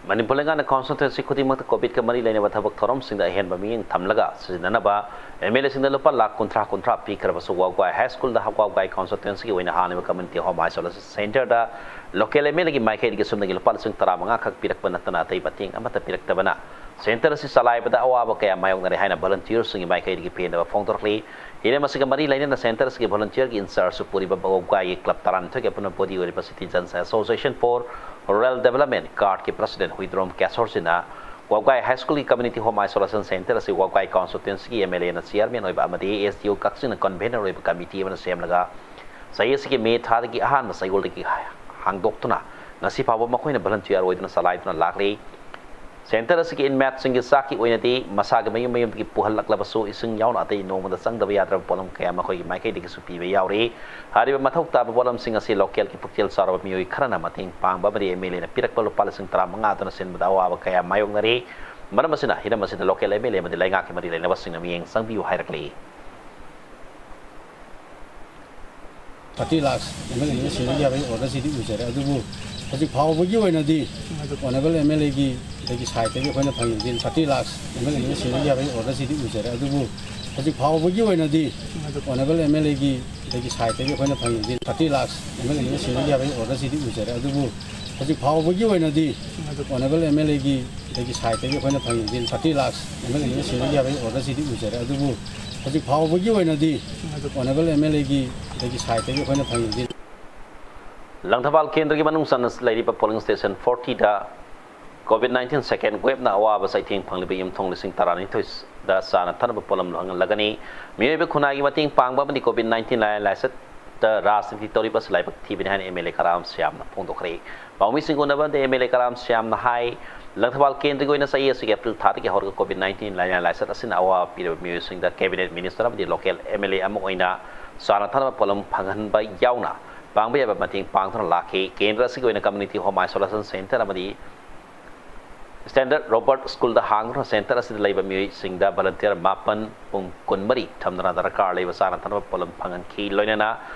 ꯃꯅꯤꯄꯨꯔ ꯂꯩꯉꯥꯛꯅ constituency ꯈꯨꯗꯤꯡꯃꯛꯇ COVID-ꯀ ꯃꯔꯤ ꯂꯩꯅꯕ ꯊꯕꯛ ꯊꯧꯔꯝꯁꯤꯡꯗ ꯑꯍꯦꯟꯕ ꯃꯤꯠꯌꯦꯡ ꯊꯝꯂꯒ ꯁꯤꯖꯤꯟꯅꯅꯕ MLAꯁꯤꯡꯗ ꯂꯨꯄꯥ ꯂꯥꯈ ꯀꯨꯟꯊ꯭ꯔꯥ ꯀꯨꯟꯊ꯭ꯔꯥ ꯄꯤꯈ꯭ꯔꯕꯁꯨ ꯋꯥꯎꯒꯥꯏ High Schoolꯗ ꯋꯥꯎꯒꯥꯏ constituencyꯒꯤ ꯑꯣꯏꯅ ꯍꯥꯡꯂꯤꯕ community home isolation centreꯗ local MLAꯒꯤ ꯃꯥꯏꯀꯩꯗꯒꯤ ꯁꯨꯞꯅꯒꯤ ꯂꯨꯄꯥ ꯂꯤꯁꯤꯡ ꯇꯔꯥꯃꯉꯥ ꯈꯛ ꯄꯤꯔꯛꯄ ꯅꯠꯇꯅ ꯑꯇꯩ ꯃꯇꯦꯡ ꯑꯃꯠꯇ ꯄꯤꯔꯛꯇꯕꯅ centre ꯑꯁꯤ ꯆꯂꯥꯏꯕꯗ ꯑꯋꯥꯕ ꯀꯌꯥ ꯃꯥꯌꯣꯛꯅꯔꯦ ꯍꯥꯏꯅ volunteerꯁꯤꯡꯒꯤ ꯃꯥꯏꯀꯩꯗꯒꯤ ꯄꯦꯟꯗꯕ ꯐꯣꯡꯗꯣꯔꯛꯂꯤ꯫ ꯍꯤꯔꯝ ꯑꯁꯤꯒ ꯃꯔꯤ ꯂꯩꯅꯅ centre ꯑꯁꯤꯒꯤ volunteerꯒꯤ in-charge ꯄꯨꯔꯤꯕ ꯋꯥꯎꯒꯥꯏꯒꯤ club ꯇꯔꯥꯅꯤꯊꯣꯏꯒꯤ ꯑꯄꯨꯟꯕ body ꯑꯣꯏꯔꯤꯕ Citizens Association for Rural Development, CARDꯀꯤ president Huidrom ꯀꯦꯁꯣꯔꯁꯤꯅ ꯋꯥꯎꯒꯥꯏ High Schoolꯒꯤ community home isolation centre ꯑꯁꯤ ꯋꯥꯎꯒꯥꯏ constituencyꯒꯤ MLAꯅ chairman ꯑꯣꯏꯕ ꯑꯃꯗꯤ SDO ꯀꯛꯆꯤꯡꯅ convener ꯑꯣꯏꯕ committee ꯑꯃꯅ ꯁꯦꯝꯂꯒ ꯆꯍꯤ ꯑꯁꯤꯒꯤ ꯃꯦ ꯊꯥꯗꯒꯤ ꯑꯍꯥꯟꯕ ꯆꯌꯣꯜꯗꯒꯤ ꯍꯥꯡꯗꯣꯛꯇꯨꯅ ꯉꯁꯤ ꯐꯥꯎꯕ ꯃꯈꯣꯏꯅ volunteer ꯑꯣꯏꯗꯨꯅ ꯆꯂꯥꯏꯗꯨꯅ ꯂꯥꯛꯂꯤ꯫ Centre ꯑꯁꯤꯒꯤ inmateꯁꯤꯡꯒꯤ ꯆꯥꯛꯀꯤ ꯑꯣꯏꯅꯗꯤ ꯃꯁꯥꯒꯤ ꯃꯌꯨꯝ ꯃꯌꯨꯝꯗꯒꯤ ꯄꯨꯍꯜꯂꯛꯂꯕꯁꯨ ꯏꯁꯤꯡ ꯌꯥꯎꯅ ꯑꯇꯩ ꯅꯣꯡꯃꯗ ꯆꯪꯗꯕ ꯌꯥꯗ꯭ꯔꯕ ꯄꯣꯠꯂꯝ ꯀꯌꯥ ꯃꯈꯣꯏꯒꯤ ꯃꯥꯏꯀꯩꯗꯒꯤꯁꯨ ꯄꯤꯕ ꯌꯥꯎꯔꯤ꯫ ꯍꯥꯏꯔꯤꯕ ꯃꯊꯧ ꯇꯥꯕ ꯄꯣꯠꯂꯝꯁꯤꯡ ꯑꯁꯤ localꯒꯤ ꯄꯨꯛꯆꯦꯜ ꯆꯥꯎꯔꯕ ꯃꯤꯑꯣꯏ ꯈꯔꯅ ꯃꯇꯦꯡ ꯄꯥꯡꯕ ꯑꯃꯗꯤ MLAꯅ ꯄꯤꯔꯛꯄ ꯂꯨꯄꯥ ꯂꯤꯁꯤꯡ ꯇꯔꯥꯃꯉꯥ ꯑꯗꯨꯅ ꯁꯤꯟꯕꯗ ꯑꯋꯥꯕ ꯀꯌꯥ ꯃꯥꯌꯣꯛꯅꯔꯤ꯫ ꯃꯔꯝ ꯑꯁꯤꯅ ꯍꯤꯔꯝ ꯑꯁꯤꯗ local MLA ꯑꯃꯗꯤ ꯂꯩꯉꯥꯛꯀꯤ ꯃꯔꯤ ꯂꯩꯅꯕꯁꯤꯡꯅ ꯃꯤꯠꯌꯦꯡ ꯆꯪꯕꯤꯌꯨ ꯍꯥꯏꯔꯛꯂꯤ꯫ ꯊꯥꯔꯇꯤ ꯂꯥꯛꯁ ꯑꯦꯝ ꯑꯦꯜ ꯑꯦꯅ ꯁꯤꯟꯕ ꯌꯥꯕꯒꯤ ꯑꯣꯔꯗꯔꯁꯤꯗꯤ ꯎꯖꯔꯦ, ꯑꯗꯨꯕꯨ ꯍꯧꯖꯤꯛ ꯐꯥꯎꯕꯒꯤ ꯑꯣꯏꯅꯗꯤ ꯑꯣꯅꯔꯦꯕꯜ ꯑꯦꯝ ꯑꯦꯜ ꯑꯦꯒꯤ ꯗꯒꯤ ꯁꯥꯏꯠꯇꯒꯤ ꯑꯩꯈꯣꯏꯅ ꯐꯪꯉꯤꯕꯗꯤ ꯊꯥꯔꯇꯤ ꯂꯥꯛꯁ ꯑꯦꯝ ꯑꯦꯜ ꯑꯦꯅ ꯁꯤꯟꯕ ꯌꯥꯕꯒꯤ ꯑꯣꯔꯗꯔꯁꯤꯗꯤ ꯎꯖꯔꯦ, ꯑꯗꯨꯕꯨ ꯍꯧꯖꯤꯛ ꯐꯥꯎꯕꯒꯤ ꯑꯣꯏꯅꯗꯤ ꯑꯣꯅꯔꯦꯕꯜ ꯑꯦꯝ ꯑꯦꯜ ꯑꯦꯒꯤ ꯗꯒꯤ ꯁꯥꯏꯠꯇꯒꯤ ꯑꯩꯈꯣꯏꯅ ꯐꯪꯉꯤꯕꯗꯤ ꯊꯥꯔꯇꯤ ꯂꯥꯛꯁ ꯑꯦꯝ ꯑꯦꯜ ꯑꯦꯅ ꯁꯤꯟꯕ ꯌꯥꯕꯒꯤ ꯑꯣꯔꯗꯔꯁꯤꯗꯤ ꯎꯖꯔꯦ, ꯑꯗꯨꯕꯨ ꯍꯧꯖꯤꯛ ꯐꯥꯎꯕꯒꯤ ꯑꯣꯏꯅꯗꯤ ꯑꯣꯅꯔꯦꯕꯜ ꯑꯦꯝ ꯑꯦꯜ ꯑꯦꯒꯤ ꯗꯒꯤ ꯁꯥꯏꯠꯇꯒꯤ ꯑꯩꯈꯣꯏꯅ ꯐꯪꯉꯤꯕꯗꯤ ꯊꯥꯔꯇꯤ ꯂꯥꯛꯁ ꯑꯦꯝ ꯑꯦꯜ ꯑꯦꯅ ꯁꯤꯟꯕ ꯌꯥꯕꯒꯤ ꯑꯣꯔꯗꯔꯁꯤꯗꯤ ꯎꯖꯔꯦ, ꯑꯗꯨꯕꯨ ꯍꯧꯖꯤꯛ ꯐꯥꯎꯕꯒꯤ ꯑꯣꯏꯅꯗꯤ ꯑꯣꯅꯔꯦꯕꯜ ꯑꯦꯝ ꯑꯦꯜ ꯑꯦꯒꯤ ꯗꯒꯤ ꯁꯥꯏꯠꯇꯒꯤ ꯑꯩꯈꯣꯏꯅ ꯐꯪꯉꯤꯕꯗꯤ ꯂꯪꯊꯕꯥꯜ ꯀꯦꯟꯗ꯭ꯔꯒꯤ ꯃꯅꯨꯡ ꯆꯟꯅ ꯂꯩꯔꯤꯕ ꯄꯣꯂꯤꯡ ꯁ꯭ꯇꯦꯁꯟ ꯐꯣꯔꯇꯤꯗ ꯀꯣꯚꯤꯗ ꯅꯥꯏꯟꯇꯤꯟ ꯁꯦꯀꯦꯟ ꯋꯦꯕꯅ ꯑꯋꯥꯕ ꯆꯩꯊꯦꯡ ꯐꯪꯂꯤꯕ ꯌꯨꯝꯊꯣꯡ ꯂꯤꯁꯤꯡ ꯇꯔꯥꯅꯤꯊꯣꯏꯗ ꯆꯥꯅ ꯊꯛꯅꯕ ꯄꯣꯠꯂꯝ ꯐꯪꯍꯜꯂꯒꯅꯤ꯫ ꯃꯤꯑꯣꯏꯕ ꯈꯨꯟꯅꯥꯏꯒꯤ ꯃꯇꯦꯡ ꯄꯥꯡꯕ ꯑꯃꯗꯤ ꯀꯣꯚꯤꯗ ꯅꯥꯏꯟꯇꯤꯟ ꯂꯥꯏꯅꯥ ꯂꯥꯏꯆꯠꯇ ꯔꯥꯖꯅꯤꯇꯤ ꯇꯧꯔꯤꯕ ꯑꯁꯤ ꯂꯥꯏꯕꯛ ꯊꯤꯕꯅꯤ ꯍꯥꯏꯅ ꯑꯦꯝ ꯑꯦꯜ ꯑꯦ ꯀꯔꯥꯝ ꯁ꯭ꯌꯥꯝꯅ ꯐꯣꯡꯗꯣꯛꯈ꯭ꯔꯦ꯫ ꯄꯥꯎꯃꯤꯁꯤꯡ ꯎꯅꯕꯗ ꯑꯦꯝ ꯑꯦꯜ ꯑꯦ ꯀꯔꯥꯝ ꯁ꯭ꯌꯥꯝꯅ ꯍꯥꯏ, ꯂꯪꯊꯕꯥꯜ ꯀꯦꯟꯗ꯭ꯔꯒꯤ ꯑꯣꯏꯅ ꯆꯍꯤ ꯑꯁꯤꯒꯤ ꯑꯦꯄ꯭ꯔꯤꯜ ꯊꯥꯗꯒꯤ ꯍꯧꯔꯒ ꯀꯣꯚꯤꯗ ꯅꯥꯏꯟꯇꯤꯟ ꯂꯥꯏꯅꯥ ꯂꯥꯏꯆꯠ ꯑꯁꯤꯅ ꯑꯋꯥꯕ ꯄꯤꯔꯕ ꯃꯤꯑꯣꯏꯁꯤꯡꯗ ꯀꯦꯕꯤꯅꯦꯠ ꯃꯤꯅꯤꯁꯇꯔ ꯑꯃꯗꯤ ꯂꯣꯀꯦꯜ ꯑꯦꯝ ꯑꯦꯜ ꯑꯦ ꯑꯃ ꯑꯣꯏꯅ ꯆꯥꯅ ꯊꯛꯅꯕ ꯄꯣꯠꯂꯝ ꯐꯪꯍꯟꯕ ꯌꯥꯎꯅ ꯄꯥꯡꯕ ꯌꯥꯕ ꯃꯇꯦꯡ ꯄꯥꯡꯗꯨꯅ ꯂꯥꯛꯈꯤ꯫ ꯀꯦꯟꯗ꯭ꯔ ꯑꯁꯤꯒꯤ ꯑꯣꯏꯅ ꯀꯝꯃ꯭ꯌꯨꯅꯤꯇꯤ ꯍꯣꯝ ꯑꯥꯏꯁꯣꯂꯦꯁꯟ ꯁꯦꯟꯇꯔ ꯑꯃꯗꯤ ꯁ꯭ꯇꯦꯟꯗꯔꯠ ꯔꯣꯕꯔꯠ ꯁ꯭ꯀꯨꯜꯗ ꯍꯥꯡꯗꯨꯅ ꯁꯦꯟꯇꯔ ꯑꯁꯤꯗ ꯂꯩꯕ ꯃꯤꯑꯣꯏꯁꯤꯡꯗ ꯚꯣꯂꯨꯟꯇꯤꯌꯔ ꯃꯥꯄꯟ ꯄꯨꯡ ꯀꯨꯟꯃꯔꯤ ꯊꯝꯗꯨꯅ ꯗꯔꯀꯥꯔ ꯂꯩꯕ ꯆꯥꯅ ꯊꯛꯅꯕ ꯄꯣꯠꯂꯝ ꯐꯪꯍꯟꯈꯤ꯫ ꯂꯣꯏꯅꯅ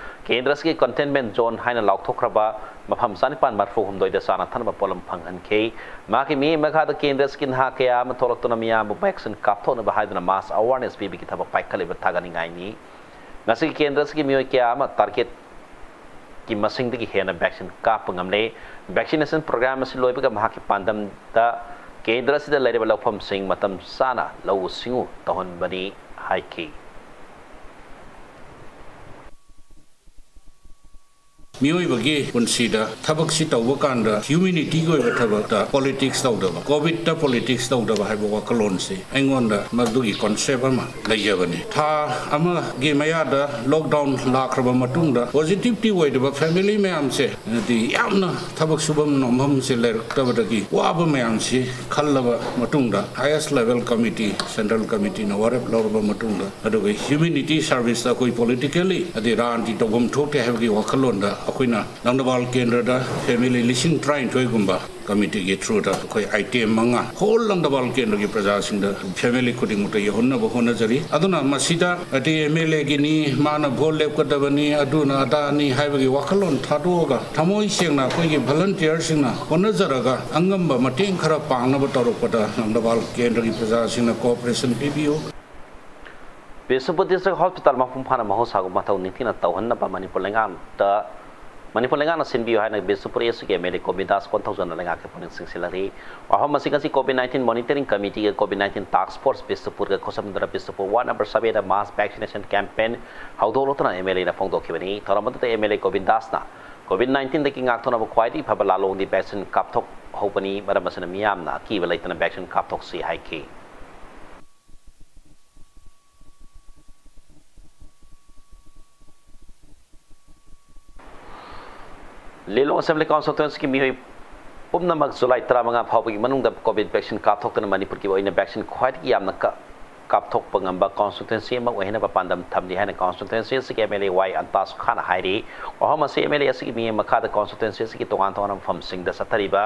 ꯀꯦꯟꯗ꯭ꯔ ꯑꯁꯤꯒꯤ ꯀꯟꯇꯦꯟꯃꯦꯟ ꯖꯣꯟ ꯍꯥꯏꯅ ꯂꯥꯎꯊꯣꯛꯈ꯭ꯔꯕ ꯃꯐꯝ ꯆꯅꯤꯄꯥꯟ ꯃꯔꯤꯐꯨ ꯍꯨꯝꯗꯣꯏꯗ ꯆꯥꯅ ꯊꯛꯅꯕ ꯄꯣꯠꯂꯝ ꯐꯪꯍꯟꯈꯤ꯫ ꯃꯍꯥꯛꯀꯤ ꯃꯤꯠꯌꯦꯡ ꯃꯈꯥꯗ ꯀꯦꯟꯗ꯭ꯔ ꯑꯁꯤꯒꯤ ꯅꯍꯥ ꯀꯌꯥ ꯑꯃ ꯊꯣꯛꯂꯛꯇꯨꯅ ꯃꯤꯌꯥꯝꯕꯨ ꯚꯦꯛꯁꯤꯟ ꯀꯥꯞꯊꯣꯛꯅꯕ ꯍꯥꯏꯗꯨꯅ ꯃꯥꯁ ꯑꯋꯥꯔꯅꯦꯁ ꯄꯤꯕꯒꯤ ꯊꯕꯛ ꯄꯥꯏꯈꯠꯂꯤꯕ ꯊꯥꯒꯠꯅꯤꯡꯉꯥꯏꯅꯤ꯫ ꯉꯁꯤꯒꯤ ꯀꯦꯟꯗ꯭ꯔ ꯑꯁꯤꯒꯤ ꯃꯤꯑꯣꯏ ꯀꯌꯥ ꯑꯃ ꯇꯥꯔꯒꯦꯠꯀꯤ ꯃꯁꯤꯡꯗꯒꯤ ꯍꯦꯟꯅ ꯚꯦꯛꯁꯤꯟ ꯀꯥꯞꯄ ꯉꯝꯂꯦ꯫ ꯚꯦꯛꯁꯤꯅꯦꯁꯟ ꯄ꯭ꯔꯣꯒ꯭ꯔꯥꯝ ꯑꯁꯤ ꯂꯣꯏꯕꯒ ꯃꯍꯥꯛꯀꯤ ꯄꯥꯟꯗꯝꯗ ꯀꯦꯟꯗ꯭ꯔ ꯑꯁꯤꯗ ꯂꯩꯔꯤꯕ ꯂꯧꯐꯝꯁꯤꯡ ꯃꯇꯝ ꯆꯥꯅ ꯂꯧꯎ ꯁꯤꯡꯎ ꯇꯧꯍꯟꯕꯅꯤ ꯍꯥꯏꯈꯤ꯫ ꯃꯤꯑꯣꯏꯕꯒꯤ ꯄꯨꯟꯁꯤꯗ ꯊꯕꯛꯁꯤ ꯇꯧꯕ ꯀꯥꯟꯗ ꯍ꯭ꯌꯨꯃꯦꯅꯤꯇꯤꯒꯤ ꯑꯣꯏꯕ ꯊꯕꯛꯇ ꯄꯣꯂꯤꯇꯤꯛꯁ ꯇꯧꯗꯕ, ꯀꯣꯚꯤꯗꯇ ꯄꯣꯂꯤꯇꯤꯛꯁ ꯇꯧꯗꯕ ꯍꯥꯏꯕ ꯋꯥꯈꯜꯂꯣꯟꯁꯤ ꯑꯩꯉꯣꯟꯗ ꯃꯗꯨꯒꯤ ꯀꯣꯟꯁꯦꯞ ꯑꯃ ꯂꯩꯖꯕꯅꯤ꯫ ꯊꯥ ꯑꯃꯒꯤ ꯃꯌꯥꯗ ꯂꯣꯛꯗꯥꯎꯟ ꯂꯥꯛꯈ꯭ꯔꯕ ꯃꯇꯨꯡꯗ ꯄꯣꯖꯤꯇꯤꯚꯇꯤ ꯑꯣꯏꯗꯕ ꯐꯦꯃꯤꯂꯤ ꯃꯌꯥꯝꯁꯦ, ꯍꯥꯏꯗꯤ ꯌꯥꯝꯅ ꯊꯕꯛ ꯁꯨꯐꯝ ꯅꯣꯝꯐꯝꯁꯦ ꯂꯩꯔꯛꯇꯕꯗꯒꯤ ꯋꯥꯕ ꯃꯌꯥꯝꯁꯤ ꯈꯜꯂꯕ ꯃꯇꯨꯡꯗ, ꯍꯥꯏꯌꯦꯁ ꯂꯦꯚꯦꯜ ꯀꯃꯤꯇꯤ, ꯁꯦꯟꯇ꯭ꯔꯦꯜ ꯀꯃꯤꯇꯤꯅ ꯋꯥꯔꯦꯞ ꯂꯧꯔꯕ ꯃꯇꯨꯡꯗ, ꯑꯗꯨꯒ ꯍ꯭ꯌꯨꯃꯦꯅꯤꯇꯤ ꯁꯥꯔꯚꯤꯁꯇ ꯑꯩꯈꯣꯏ ꯄꯣꯂꯤꯇꯤꯀꯦꯜꯂꯤ ꯑꯗꯩ ꯔꯥꯖꯅꯤꯇꯤ ꯇꯧꯐꯝ ꯊꯣꯛꯇꯦ ꯍꯥꯏꯕꯒꯤ ꯋꯥꯈꯜꯂꯣꯟꯗ ꯑꯩꯈꯣꯏꯅ ꯂꯪꯗꯕꯥꯜ ꯀꯦꯟꯗ꯭ꯔꯗ ꯐꯦꯃꯤꯂꯤ ꯂꯤꯁꯤꯡ ꯇꯔꯥꯅꯤꯊꯣꯏꯒꯨꯝꯕ ꯀꯃꯤꯇꯤꯒꯤ ꯊ꯭ꯔꯨꯗ ꯑꯩꯈꯣꯏ ꯑꯥꯏꯇꯦꯝ ꯃꯉꯥ ꯍꯣꯜ ꯂꯪꯗꯕꯥꯜ ꯀꯦꯟꯗ꯭ꯔꯒꯤ ꯄ꯭ꯔꯖꯥꯁꯤꯡꯗ, ꯐꯦꯃꯤꯂꯤ ꯈꯨꯗꯤꯡꯃꯛꯇ ꯌꯧꯍꯟꯅꯕ ꯍꯣꯠꯅꯖꯔꯤ꯫ ꯑꯗꯨꯅ ꯃꯁꯤꯗ ꯑꯇꯩ ꯑꯦꯝ ꯑꯦꯜ ꯑꯦꯒꯤꯅꯤ, ꯃꯥꯅ ꯚꯣꯠ ꯂꯦꯞꯀꯗꯕꯅꯤ, ꯑꯗꯨꯅ ꯑꯗꯥꯅꯤ ꯍꯥꯏꯕꯒꯤ ꯋꯥꯈꯜꯂꯣꯟ ꯊꯥꯗꯣꯛꯑꯒ, ꯊꯃꯣꯏ ꯁꯦꯡꯅ ꯑꯩꯈꯣꯏꯒꯤ ꯚꯣꯂꯨꯟꯇꯤꯌꯔꯁꯤꯡꯅ ꯍꯣꯠꯅꯖꯔꯒ ꯑꯉꯝꯕ ꯃꯇꯦꯡ ꯈꯔ ꯄꯥꯡꯅꯕ ꯇꯧꯔꯛꯄꯗ ꯂꯪꯗꯕꯥꯜ ꯀꯦꯟꯗ꯭ꯔꯒꯤ ꯄ꯭ꯔꯖꯥꯁꯤꯡꯅ ꯀꯣꯑꯣꯄꯔꯦꯁꯟ ꯄꯤꯕꯤꯌꯨ꯫ ꯕꯤꯁꯅꯨꯄꯨꯔ ꯗꯤꯁꯇ꯭ꯔꯤꯛ ꯍꯣꯁꯄꯤꯇꯥꯜ ꯃꯄꯨꯡ ꯐꯥꯅ ꯃꯍꯧꯁꯥꯒꯨꯝ ꯃꯊꯧ ꯅꯤꯡꯊꯤꯅ ꯇꯧꯍꯟꯅꯕ ꯃꯅꯤꯄꯨꯔ ꯂꯩꯉꯥꯛꯇ, ꯃꯅꯤꯄꯨꯔ ꯂꯩꯉꯥꯛꯅ ꯁꯤꯟꯕꯤꯌꯨ ꯍꯥꯏꯅ ꯕꯤꯁꯅꯨꯄꯨꯔ ꯑꯦꯁ ꯁꯤꯒꯤ ꯑꯦꯝ ꯑꯦꯜ ꯑꯦ ꯒꯣꯕꯤꯟꯗꯥꯁ ꯀꯣꯟꯊꯧꯖꯝꯅ ꯂꯩꯉꯥꯛꯀꯤ ꯄꯨꯛꯅꯤꯡ ꯆꯤꯡꯁꯤꯜꯍꯜꯂꯤ꯫ ꯋꯥꯐꯝ ꯑꯁꯤ ꯉꯁꯤ ꯀꯣꯚꯤꯗ ꯅꯥꯏꯟꯇꯤꯟ ꯃꯣꯅꯤꯇꯔꯤꯡ ꯀꯃꯤꯇꯤꯒ ꯀꯣꯚꯤꯗ ꯅꯥꯏꯟꯇꯤꯟ ꯇꯥꯛꯁ ꯐꯣꯔꯁ ꯕꯤꯁꯅꯨꯄꯨꯔꯒ ꯈꯨꯠꯁꯝꯅꯗꯨꯅ ꯕꯤꯁꯅꯨꯄꯨꯔ ꯋꯥꯔꯗ ꯅꯝꯕꯔ ꯁꯕꯦꯟꯗ ꯃꯥꯁ ꯚꯦꯛꯁꯤꯅꯦꯁꯟ ꯀꯦꯝꯄꯦꯟ ꯍꯧꯗꯣꯛꯂꯛꯇꯨꯅ ꯑꯦꯝ ꯑꯦꯜ ꯑꯦꯅ ꯐꯣꯡꯗꯣꯛꯈꯤꯕꯅꯤ꯫ ꯊꯧꯔꯝ ꯑꯗꯨꯗ ꯑꯦꯝ ꯑꯦꯜ ꯑꯦ ꯒꯣꯕꯤꯟꯗꯥꯁꯅ ꯀꯣꯚꯤꯗ ꯅꯥꯏꯟꯇꯤꯟꯗꯒꯤ ꯉꯥꯛꯊꯣꯛꯅꯕ ꯈ꯭ꯋꯥꯏꯗꯒꯤ ꯐꯕ ꯂꯥꯜꯂꯣꯡꯗꯤ ꯚꯦꯛꯁꯤꯟ ꯀꯥꯞꯊꯣꯛꯍꯧꯕꯅꯤ, ꯃꯔꯝ ꯑꯁꯤꯅ ꯃꯤꯌꯥꯝꯅ ꯑꯀꯤꯕ ꯂꯩꯇꯅ ꯚꯦꯛꯁꯤꯟ ꯀꯥꯞꯊꯣꯛꯁꯤ ꯍꯥꯏꯈꯤ꯫ ꯂꯤꯂꯣꯡ ꯑꯦꯁꯦꯝꯕ꯭ꯂꯤ ꯀꯣꯟꯁꯇꯤꯇ꯭ꯋꯦꯟꯁꯤꯒꯤ ꯃꯤꯑꯣꯏ ꯄꯨꯝꯅꯃꯛ ꯖꯨꯂꯥꯏ ꯇꯔꯥꯃꯉꯥ ꯐꯥꯎꯕꯒꯤ ꯃꯅꯨꯡꯗ ꯀꯣꯚꯤꯗ ꯚꯦꯛꯁꯤꯟ ꯀꯥꯞꯊꯣꯛꯇꯨꯅ ꯃꯅꯤꯄꯨꯔꯒꯤ ꯑꯣꯏꯅ ꯚꯦꯛꯁꯤꯟ ꯈ꯭ꯋꯥꯏꯗꯒꯤ ꯌꯥꯝꯅ ꯀꯥ-, ꯀꯥꯞꯊꯣꯛꯄ ꯉꯝꯕ ꯀꯣꯟꯁꯇꯤꯇ꯭ꯋꯦꯟꯁꯤ ꯑꯃ ꯑꯣꯏꯍꯟꯅꯕ ꯄꯥꯟꯗꯝ ꯊꯝꯂꯤ ꯍꯥꯏꯅ ꯀꯣꯟꯁꯇꯤꯇ꯭ꯋꯦꯟꯁꯤ ꯑꯁꯤꯒꯤ ꯑꯦꯝ ꯑꯦꯜ ꯑꯦ ꯋꯥꯏ ꯑꯟꯇꯥꯁ ꯈꯥꯟꯅ ꯍꯥꯏꯔꯤ꯫ ꯋꯥꯐꯝ ꯑꯁꯤ ꯑꯦꯝ ꯑꯦꯜ ꯑꯦ ꯑꯁꯤꯒꯤ ꯃꯤꯠꯌꯦꯡ ꯃꯈꯥꯗ ꯀꯣꯟꯁꯇꯤꯇ꯭ꯋꯦꯟꯁꯤ ꯑꯁꯤꯒꯤ ꯇꯣꯉꯥꯟ ꯇꯣꯉꯥꯟꯕ ꯃꯐꯝꯁꯤꯡꯗ ꯆꯠꯊꯔꯤꯕ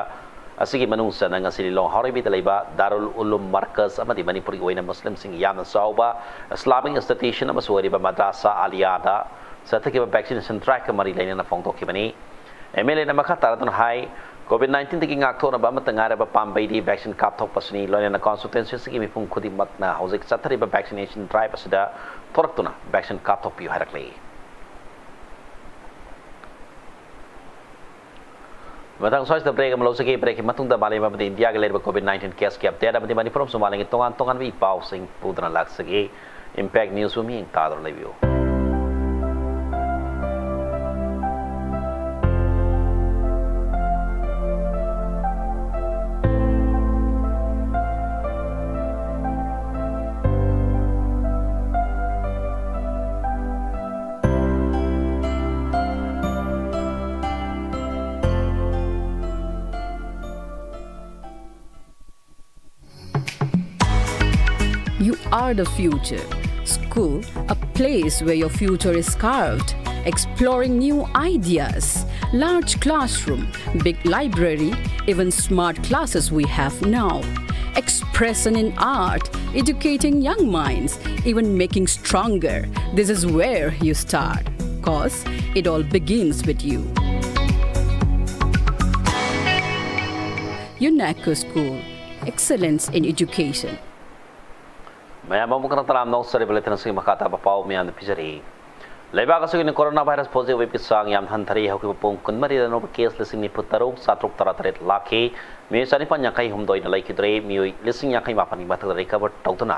ꯑꯁꯤꯒꯤ ꯃꯅꯨꯡ ꯆꯟꯅ ꯉꯁꯤ ꯂꯤꯂꯣꯡ ꯍꯥꯎꯔꯩꯕꯤꯗ ꯂꯩꯕ ꯗꯥꯔꯨꯜ ꯎꯂꯨꯝ ꯃꯔꯀꯖ ꯑꯃꯗꯤ ꯃꯅꯤꯄꯨꯔꯒꯤ ꯑꯣꯏꯅ ꯃꯨꯁꯂꯤꯝꯁꯤꯡꯒꯤ ꯌꯥꯝꯅ ꯆꯥꯎꯕ ꯏꯁꯂꯥꯃꯤꯛ ꯏꯟꯁꯇꯤꯇ꯭ꯌꯨꯁꯟ ꯑꯃꯁꯨ ꯑꯣꯏꯔꯤꯕ ꯃꯗ꯭ꯔꯥꯁꯥ ꯑꯥꯂꯤꯌꯥꯗ ꯆꯠꯊꯈꯤꯕ ꯚꯦꯛꯁꯤꯅꯦꯁꯟ ꯗ꯭ꯔꯥꯏꯚꯀ ꯃꯔꯤ ꯂꯩꯅꯅ ꯐꯣꯡꯗꯣꯛꯈꯤꯕꯅꯤ꯫ ꯑꯦꯝ ꯑꯦꯜ ꯑꯦꯅ ꯃꯈꯥ ꯇꯥꯔꯗꯨꯅ ꯍꯥꯏ, ꯀꯣꯚꯤꯗ ꯅꯥꯏꯟꯇꯤꯟꯗꯒꯤ ꯉꯥꯛꯊꯣꯛꯅꯕ ꯑꯃꯠꯇ ꯉꯥꯏꯔꯕ ꯄꯥꯝꯕꯩꯗꯤ ꯚꯦꯛꯁꯤꯟ ꯀꯥꯞꯊꯣꯛꯄꯁꯤꯅꯤ꯫ ꯂꯣꯏꯅꯅ ꯀꯣꯟꯁꯇꯤꯇ꯭ꯋꯦꯟꯁꯤ ꯑꯁꯤꯒꯤ ꯃꯤꯄꯨꯝ ꯈꯨꯗꯤꯡꯃꯛꯅ ꯍꯧꯖꯤꯛ ꯆꯠꯊꯔꯤꯕ ꯚꯦꯛꯁꯤꯅꯦꯁꯟ ꯗ꯭ꯔꯥꯏꯚ ꯑꯁꯤꯗ ꯊꯣꯔꯛꯇꯨꯅ ꯚꯦꯛꯁꯤꯟ ꯀꯥꯞꯊꯣꯛꯄꯤꯌꯨ ꯍꯥꯏꯔꯛꯂꯤ꯫ ꯃꯊꯪ ꯁ꯭ꯋꯥꯏꯁꯤꯗ ꯕ꯭ꯔꯦꯛ ꯑꯃ ꯂꯧꯖꯒꯦ꯫ ꯕ꯭ꯔꯦꯛꯀꯤ ꯃꯇꯨꯡꯗ ꯃꯥꯂꯦꯝ ꯑꯃꯗꯤ ꯏꯟꯗꯤꯌꯥꯒꯤ ꯂꯩꯔꯤꯕ ꯀꯣꯚꯤꯗ ꯅꯥꯏꯟꯇꯤꯟ ꯀꯦꯁꯀꯤ ꯑꯞꯗꯦꯠ ꯑꯃꯗꯤ ꯃꯅꯤꯄꯨꯔ ꯑꯃꯁꯨꯡ ꯃꯥꯂꯦꯝꯒꯤ ꯇꯣꯉꯥꯟ ꯇꯣꯉꯥꯟꯕ ꯏ ꯄꯥꯎꯁꯤꯡ ꯄꯨꯗꯨꯅ ꯂꯥꯛꯆꯒꯦ꯫ ꯏꯝꯄꯦꯛ ꯅ꯭ꯌꯨꯁꯄꯨ ꯃꯤꯠꯌꯦꯡ ꯇꯥꯗꯨꯅ ꯂꯩꯕꯤꯌꯨ꯫ You are the future. School, a place where your future is carved. Exploring new ideas, large classroom, big library, even smart classes we have now. Expression in art, educating young minds, even making stronger. This is where you start. Cause it all begins with you. UNESCO School, excellence in education. ꯃꯌꯥꯝ ꯑꯃꯨꯛ ꯍꯟꯅ ꯇꯔꯥꯝꯅ ꯑꯣꯛꯆꯔꯤꯕ ꯂꯩꯇꯅꯁꯤꯡꯒꯤ ꯃꯈꯥ ꯇꯥꯕ ꯄꯥꯎ ꯃꯌꯥꯝꯗ ꯄꯤꯖꯔꯤ꯫ ꯂꯩꯕꯥꯛ ꯑꯁꯤꯒꯤ ꯑꯣꯏꯅ ꯀꯣꯔꯣꯅꯥ ꯚꯥꯏꯔꯁ ꯄꯣꯖꯤꯇꯤꯚ ꯑꯣꯏꯕꯒꯤ ꯆꯥꯡ ꯌꯥꯝ ꯍꯟꯊꯔꯦ꯫ ꯍꯧꯈꯤꯕ ꯄꯨꯡ ꯀꯨꯟꯃꯔꯤꯗ ꯑꯅꯧꯕ ꯀꯦꯁ ꯂꯤꯁꯤꯡ ꯅꯤꯐꯨ ꯇꯔꯨꯛ ꯆꯥꯇ꯭ꯔꯨꯛ ꯇꯔꯥꯇꯔꯦꯠ ꯂꯥꯛꯈꯤ꯫ ꯃꯤꯑꯣꯏ ꯆꯅꯤꯄꯥꯟ ꯌꯥꯡꯈꯩ ꯍꯨꯝꯗꯣꯏꯅ ꯂꯩꯈꯤꯗ꯭ꯔꯦ꯫ ꯃꯤꯑꯣꯏ ꯂꯤꯁꯤꯡ ꯌꯥꯡꯈꯩ ꯃꯥꯄꯟꯒꯤ ꯃꯊꯛꯇ ꯔꯤꯀꯚꯔ ꯇꯧꯗꯨꯅ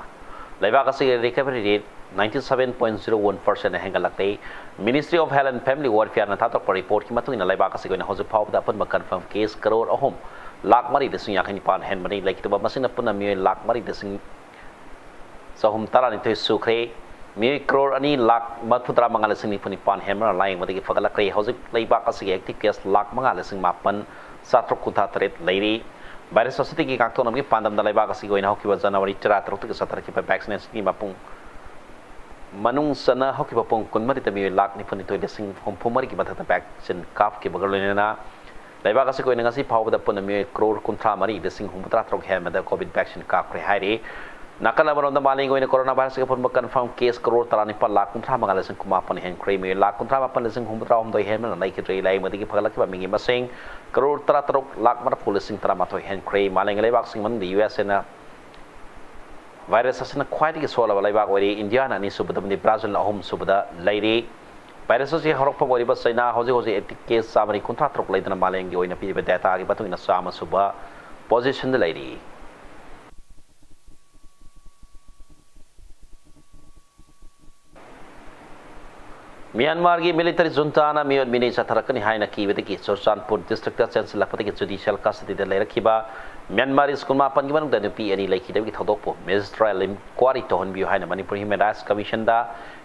ꯂꯩꯕꯥꯛ ꯑꯁꯤꯒꯤ recovery rate ninety seven point zero one percent ꯍꯦꯟꯒꯠꯂꯛꯂꯦ꯫ Ministry of Health and Family Welfareꯅ ꯊꯥꯗꯣꯔꯛꯄ ꯔꯤꯄꯣꯔꯠꯀꯤ ꯃꯇꯨꯡ ꯏꯟꯅ ꯂꯩꯕꯥꯛ ꯑꯁꯤꯒꯤ ꯑꯣꯏꯅ ꯍꯧꯖꯤꯛ ꯐꯥꯎꯕꯗ ꯑꯄꯨꯟꯕ ꯀꯟꯐꯥꯔꯝ ꯀꯦꯁ ꯀꯔꯣꯔ ꯑꯍꯨꯝ ꯂꯥꯛ ꯃꯔꯤ ꯂꯤꯁꯤꯡ ꯌꯥꯡꯈꯩ ꯅꯤꯄꯥꯟ ꯍꯦꯟꯕꯅꯤ꯫ ꯂꯩꯈꯤꯗꯕ ꯃꯁꯤꯡꯅ ꯄꯨꯟꯅ ꯃꯤꯑꯣꯏ ꯂꯥꯛ ꯃꯔꯤ ꯂꯤꯁꯤꯡ ꯆꯍꯨꯝ ꯇꯔꯥꯅꯤꯊꯣꯏ ꯁꯨꯈ꯭ꯔꯦ꯫ ꯃꯤꯑꯣꯏ ꯀ꯭ꯔꯣꯔ ꯑꯅꯤ ꯂꯥꯛ ꯃꯔꯤꯐꯨ ꯇꯔꯥ ꯃꯉꯥ ꯂꯤꯁꯤꯡ ꯅꯤꯐꯨ ꯅꯤꯄꯥꯟ ꯍꯦꯟꯕꯅ ꯂꯥꯌꯦꯡꯕꯗꯒꯤ ꯐꯒꯠꯂꯛꯈ꯭ꯔꯦ꯫ ꯍꯧꯖꯤꯛ ꯂꯩꯕꯥꯛ ꯑꯁꯤꯒꯤ ꯑꯦꯛꯇꯤꯚ ꯀꯦꯁ ꯂꯥꯛ ꯃꯉꯥ ꯂꯤꯁꯤꯡ ꯃꯥꯄꯟ ꯆꯥꯇ꯭ꯔꯨꯛ ꯀꯨꯟꯊ꯭ꯔꯥ ꯇꯔꯦꯠ ꯂꯩꯔꯤ꯫ ꯚꯥꯏꯔꯁ ꯑꯁꯤꯗꯒꯤ ꯉꯥꯛꯊꯣꯛꯅꯕꯒꯤ ꯄꯥꯟꯗꯝꯗ ꯂꯩꯕꯥꯛ ꯑꯁꯤꯒꯤ ꯑꯣꯏꯅ ꯍꯧꯈꯤꯕ ꯖꯅꯋꯥꯔꯤ ꯇꯔꯥꯇꯔꯨꯛꯇꯒꯤ ꯆꯠꯊꯔꯛꯈꯤꯕ ꯚꯦꯛꯁꯤꯅꯦꯁꯟꯒꯤ ꯃꯄꯨꯡ ꯃꯅꯨꯡ ꯆꯟꯅ ꯍꯧꯈꯤꯕ ꯄꯨꯡ ꯀꯨꯟꯃꯔꯤꯗ ꯃꯤꯑꯣꯏ ꯂꯥꯛ ꯅꯤꯐꯨꯅꯤꯊꯣꯏ ꯂꯤꯁꯤꯡ ꯍꯨꯝꯐꯨ ꯃꯔꯤꯒꯤ ꯃꯊꯛꯇ ꯚꯦꯛꯁꯤꯟ ꯀꯥꯞꯈꯤꯕꯒ ꯂꯣꯏꯅꯅ ꯂꯩꯕꯥꯛ ꯑꯁꯤꯒꯤ ꯑꯣꯏꯅ ꯉꯁꯤ ꯐꯥꯎꯕꯗ ꯄꯨꯟꯅ ꯃꯤꯑꯣꯏ ꯀ꯭ꯔꯣꯔ ꯀꯨꯟꯊ꯭ꯔꯥ ꯃꯔꯤ ꯂꯤꯁꯤꯡ ꯍꯨꯝꯐꯨꯇꯔꯥ ꯇꯔꯨꯛ ꯍꯦꯟꯕꯗ ꯀꯣꯚꯤꯗ ꯚꯦꯛꯁꯤꯟ ꯀꯥꯞꯈ꯭ꯔꯦ ꯍꯥꯏꯔꯤ꯫ ꯅꯥꯀꯜ ꯑꯃꯔꯣꯝꯗ ꯃꯥꯂꯦꯝꯒꯤ ꯑꯣꯏꯅ ꯀꯣꯔꯣꯅꯥ ꯚꯥꯏꯔꯁꯀꯤ ꯑꯄꯨꯟꯕ ꯀꯟꯐꯥꯔꯝ ꯀꯦꯁ ꯀ꯭ꯔꯣꯔ ꯇꯔꯥꯅꯤꯄꯥꯜ ꯂꯥꯛ ꯀꯨꯟꯊ꯭ꯔꯥ ꯃꯉꯥ ꯂꯤꯁꯤꯡ ꯀꯨꯟꯃꯥꯄꯟ ꯍꯦꯟꯈ꯭ꯔꯦ꯫ ꯃꯤꯑꯣꯏ ꯂꯥꯛ ꯀꯨꯟꯊ꯭ꯔꯥ ꯃꯥꯄꯟ ꯂꯤꯁꯤꯡ ꯍꯨꯝꯐꯨꯇꯔꯥ ꯍꯨꯝꯗꯣꯏ ꯍꯦꯟꯕꯅ ꯂꯩꯈꯤꯗ꯭ꯔꯦ꯫ ꯂꯥꯌꯦꯡꯕꯗꯒꯤ ꯐꯒꯠꯂꯛꯈꯤꯕ ꯃꯤꯒꯤ ꯃꯁꯤꯡ ꯀ꯭ꯔꯣꯔ ꯇꯔꯥꯇꯔꯨꯛ ꯂꯥꯛ ꯃꯔꯤꯐꯨ ꯂꯤꯁꯤꯡ ꯇꯔꯥꯃꯥꯊꯣꯏ ꯍꯦꯟꯈ꯭ꯔꯦ꯫ ꯃꯥꯂꯦꯝꯒꯤ ꯂꯩꯕꯥꯛꯁꯤꯡ ꯃꯅꯨꯡꯗ ꯌꯨ ꯑꯦꯁ ꯑꯦꯅ ꯚꯥꯏꯔꯁ ꯑꯁꯤꯅ ꯈ꯭ꯋꯥꯏꯗꯒꯤ ꯁꯣꯜꯂꯕ ꯂꯩꯕꯥꯛ ꯑꯣꯏꯔꯤ꯫ ꯏꯟꯗꯤꯌꯥꯅ ꯑꯅꯤꯁꯨꯕꯗ ꯑꯃꯗꯤ ꯕ꯭ꯔꯥꯖꯤꯜꯅ ꯑꯍꯨꯝꯁꯨꯕꯗ ꯂꯩꯔꯤ꯫ ꯚꯥꯏꯔꯁ ꯑꯁꯤ ꯍꯧꯔꯛꯐꯝ ꯑꯣꯏꯔꯤꯕ ꯆꯩꯅꯥ ꯍꯧꯖꯤꯛ ꯍꯧꯖꯤꯛ ꯑꯦꯛꯇꯤꯚ ꯀꯦꯁ ꯆꯥꯝꯃꯔꯤ ꯀꯨꯟꯊ꯭ꯔꯥ ꯇꯔꯨꯛ ꯂꯩꯗꯨꯅ ꯃꯥꯂꯦꯝꯒꯤ ꯑꯣꯏꯅ ꯄꯤꯔꯤꯕ ꯗꯦꯇꯥꯒꯤ ꯃꯇꯨꯡ ꯏꯟꯅ ꯆꯥꯝꯃ ꯁꯨꯕ ꯄꯣꯖꯤꯁꯟꯗ ꯂꯩꯔꯤ꯫ ꯃ꯭ꯌꯥꯟꯃꯥꯔꯒꯤ ꯃꯤꯂꯤꯇꯔꯤ ꯖꯨꯟꯇꯥꯅ ꯃꯤꯑꯣꯠ ꯃꯤꯅꯩ ꯆꯠꯊꯔꯛꯀꯅꯤ ꯍꯥꯏꯅ ꯀꯤꯕꯗꯒꯤ ꯆꯨꯔꯆꯥꯟꯄꯨꯔ ꯗꯤꯁꯇ꯭ꯔꯤꯛꯇ ꯆꯦꯟꯁꯤꯜꯂꯛꯄꯗꯒꯤ ꯖꯨꯗꯤꯁꯤꯌꯦꯜ ꯀꯁꯇꯗꯤꯗ ꯂꯩꯔꯛꯈꯤꯕ ꯃ꯭ꯌꯥꯟꯃꯥꯔꯤꯁ ꯀꯨꯟꯃꯥꯄꯟꯒꯤ ꯃꯅꯨꯡꯗ ꯅꯨꯄꯤ ꯑꯅꯤ ꯂꯩꯈꯤꯗꯕꯒꯤ ꯊꯧꯗꯣꯛꯄꯨ ꯃꯦꯖꯤꯁꯇ꯭ꯔꯦꯠ ꯏꯟꯀ꯭ꯋꯥꯔꯤ ꯇꯧꯍꯟꯕꯤꯌꯨ ꯍꯥꯏꯅ ꯃꯅꯤꯄꯨꯔ ꯍ꯭ꯌꯨꯃꯦꯟ ꯔꯥꯏꯠꯁ ꯀꯃꯤꯁꯟꯗ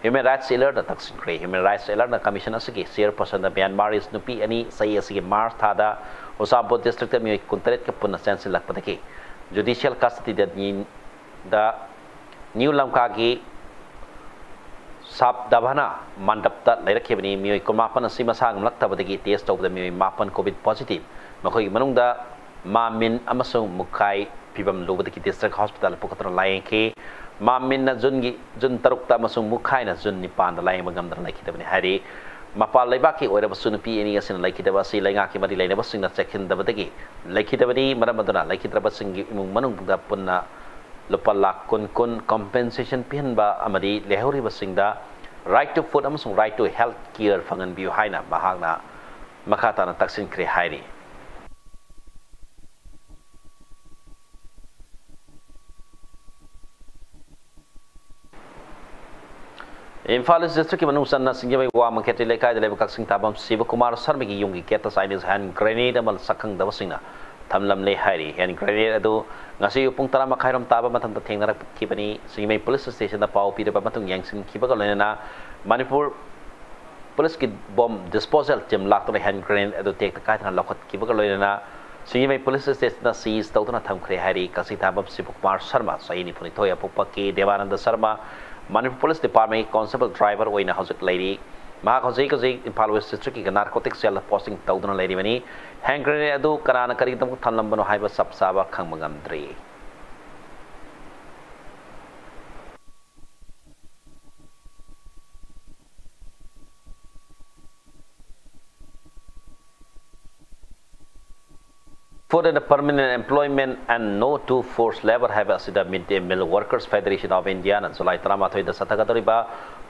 ꯍ꯭ꯌꯨꯃꯦꯟ ꯔꯥꯏꯠꯁ ꯑꯦꯂꯔꯠꯅ ꯇꯛꯁꯤꯟꯈ꯭ꯔꯦ꯫ ꯍ꯭ꯌꯨꯃꯦꯟ ꯔꯥꯏꯠꯁ ꯑꯦꯂꯔꯠꯅ ꯀꯃꯤꯁꯟ ꯑꯁꯤꯒꯤ ꯆꯤꯌꯔꯄꯔꯁꯟꯗ ꯃ꯭ꯌꯥꯟꯃꯥꯔꯤꯁ ꯅꯨꯄꯤ ꯑꯅꯤ ꯆꯍꯤ ꯑꯁꯤꯒꯤ ꯃꯥꯔꯆ ꯊꯥꯗ ꯆꯨꯔꯆꯥꯟꯄꯨꯔ ꯗꯤꯁꯇ꯭ꯔꯤꯛꯇ ꯃꯤꯑꯣꯏ ꯀꯨꯟꯇꯔꯦꯠꯀ ꯄꯨꯟꯅ ꯆꯦꯟꯁꯤꯜꯂꯛꯄꯗꯒꯤ ꯖꯨꯗꯤꯁꯤꯌꯦꯜ ꯀꯁꯇꯗꯤꯗ ꯅꯤ-, ꯗ ꯅ꯭ꯌꯨ ꯂꯝꯀꯥꯒꯤ ꯁꯥꯞꯗꯚꯥꯅꯥ ꯃꯟꯗꯞꯇ ꯂꯩꯔꯛꯈꯤꯕꯅꯤ꯫ ꯃꯤꯑꯣꯏ ꯀꯨꯟꯃꯥꯄꯟ ꯑꯁꯤ ꯃꯁꯥ ꯉꯝꯂꯛꯇꯕꯗꯒꯤ test ꯇꯧꯕꯗ ꯃꯤꯑꯣꯏ ꯃꯥꯄꯟ COVID positive, ꯃꯈꯣꯏꯒꯤ ꯃꯅꯨꯡꯗ ꯃꯥ ꯃꯤꯟ ꯑꯃꯁꯨꯡ ꯃꯨꯈꯥꯏ ꯐꯤꯕꯝ ꯂꯨꯕꯗꯒꯤ district hospital ꯄꯨꯈꯠꯇꯨꯅ ꯂꯥꯌꯦꯡꯈꯤ꯫ ꯃꯥ ꯃꯤꯟꯅ ꯖꯨꯟꯒꯤ, ꯖꯨꯟ ꯇꯔꯨꯛꯇ ꯑꯃꯁꯨꯡ ꯃꯨꯈꯥꯏꯅ ꯖꯨꯟ ꯅꯤꯄꯥꯟꯗ ꯂꯥꯌꯦꯡꯕ ꯉꯝꯗꯅ ꯂꯩꯈꯤꯗꯕꯅꯤ ꯍꯥꯏꯔꯤ꯫ ꯃꯄꯥꯟ ꯂꯩꯕꯥꯛꯀꯤ ꯑꯣꯏꯔꯕꯁꯨ ꯅꯨꯄꯤ ꯑꯅꯤ ꯑꯁꯤꯅ ꯂꯩꯈꯤꯗꯕ ꯑꯁꯤ ꯂꯩꯉꯥꯛꯀꯤ ꯃꯔꯤ ꯂꯩꯅꯕꯁꯤꯡꯅ ꯆꯦꯛꯁꯤꯟꯗꯕꯗꯒꯤ ꯂꯩꯈꯤꯗꯕꯅꯤ꯫ ꯃꯔꯝ ꯑꯗꯨꯅ ꯂꯩꯈꯤꯗ꯭ꯔꯕꯁꯤꯡꯒꯤ ꯏꯃꯨꯡ ꯃꯅꯨꯡꯗ ꯄꯨꯟꯅ ꯂꯨꯄꯥ ꯂꯥꯈ ꯀꯨꯟ ꯀꯨꯟ compensation ꯄꯤꯍꯟꯕ ꯑꯃꯗꯤ ꯂꯩꯍꯧꯔꯤꯕꯁꯤꯡꯗ right to food ꯑꯃꯁꯨꯡ right to health care ꯐꯪꯍꯟꯕꯤꯌꯨ ꯍꯥꯏꯅ ꯃꯍꯥꯛꯅ ꯃꯈꯥ ꯇꯥꯅ ꯇꯛꯁꯤꯟꯈ꯭ꯔꯦ ꯍꯥꯏꯔꯤ꯫ ꯏꯝꯐꯥꯜ ꯏꯁ district ꯀꯤ ꯃꯅꯨꯡ ꯆꯟꯅ ꯁꯤꯡꯖꯃꯩ ꯋꯥꯃ ꯈꯦꯇ꯭ꯔꯤ ꯂꯩꯀꯥꯏꯗ ꯂꯩꯕ ꯀꯛꯆꯤꯡ ꯊꯥꯕꯝ ꯁꯤꯕꯀꯨꯃꯥꯔ ꯁꯔꯃꯒꯤ ꯌꯨꯝꯒꯤ gate ꯇ Chinese hand grenade ꯑꯃ ꯁꯛꯈꯪꯗꯕꯁꯤꯡꯅ ꯊꯝꯂꯝꯂꯦ ꯍꯥꯏꯔꯤ꯫ Hand grenade ꯑꯗꯨ ꯉꯁꯤ ꯑꯌꯨꯛ ꯄꯨꯡ ꯇꯔꯥ ꯃꯈꯥꯏꯔꯣꯝ ꯇꯥꯕ ꯃꯇꯝꯗ ꯊꯦꯡꯅꯔꯛꯈꯤꯕꯅꯤ꯫ ꯁꯤꯡꯖꯃꯩ police station ꯗ ꯄꯥꯎ ꯄꯤꯔꯕ ꯃꯇꯨꯡ ꯌꯦꯡꯁꯤꯟꯈꯤꯕꯒ ꯂꯣꯏꯅꯅ ꯃꯅꯤꯄꯨꯔ police ꯀꯤ bomb disposal team ꯂꯥꯛꯇꯨꯅ hand grenade ꯑꯗꯨ ꯇꯦꯛꯇ ꯀꯥꯏꯗꯅ ꯂꯧꯈꯠꯈꯤꯕꯒ ꯂꯣꯏꯅꯅ ꯁꯤꯡꯖꯃꯩ police station ꯗ seize ꯇꯧꯗꯨꯅ ꯊꯝꯈ꯭ꯔꯦ ꯍꯥꯏꯔꯤ꯫ ꯀꯛꯆꯤꯡ ꯊꯥꯕꯝ ꯁꯤꯕꯀꯨꯃꯥꯔ ꯁꯔꯃ, ꯆꯍꯤ ꯅꯤꯐꯨꯅꯤꯊꯣꯏ, ꯑꯄꯣꯛꯄ ꯀꯦ ꯗꯦꯕꯥꯅꯟꯗ ꯁꯔꯃ, ꯃꯅꯤꯄꯨꯔ police department ꯀꯤ constable driver ꯑꯣꯏꯅ ꯍꯧꯖꯤꯛ ꯂꯩꯔꯤ꯫ ꯃꯍꯥꯛ ꯍꯧꯖꯤꯛ ꯍꯧꯖꯤꯛ ꯏꯝꯐꯥꯜ West district ꯀꯤ narcotic cell ꯗ posting ꯇꯧꯗꯨꯅ ꯂꯩꯔꯤꯕꯅꯤ꯫ Hand grenade ꯑꯗꯨ ꯀꯅꯥꯅ ꯀꯔꯤꯒꯤꯗꯃꯛ ꯊꯝꯂꯝꯕꯅꯣ ꯍꯥꯏꯕ ꯆꯞ ꯆꯥꯕ ꯈꯪꯕ ꯉꯝꯗ꯭ꯔꯤ꯫ Food and Permanent Employment and No to Forced Labour ꯍꯥꯏꯕ ꯑꯁꯤꯗ Mid Day Meal Workers Federation of India ꯅ ꯖꯨꯂꯥꯏ ꯇꯔꯥꯃꯥꯊꯣꯏꯗ ꯆꯠꯊꯒꯗꯧꯔꯤꯕ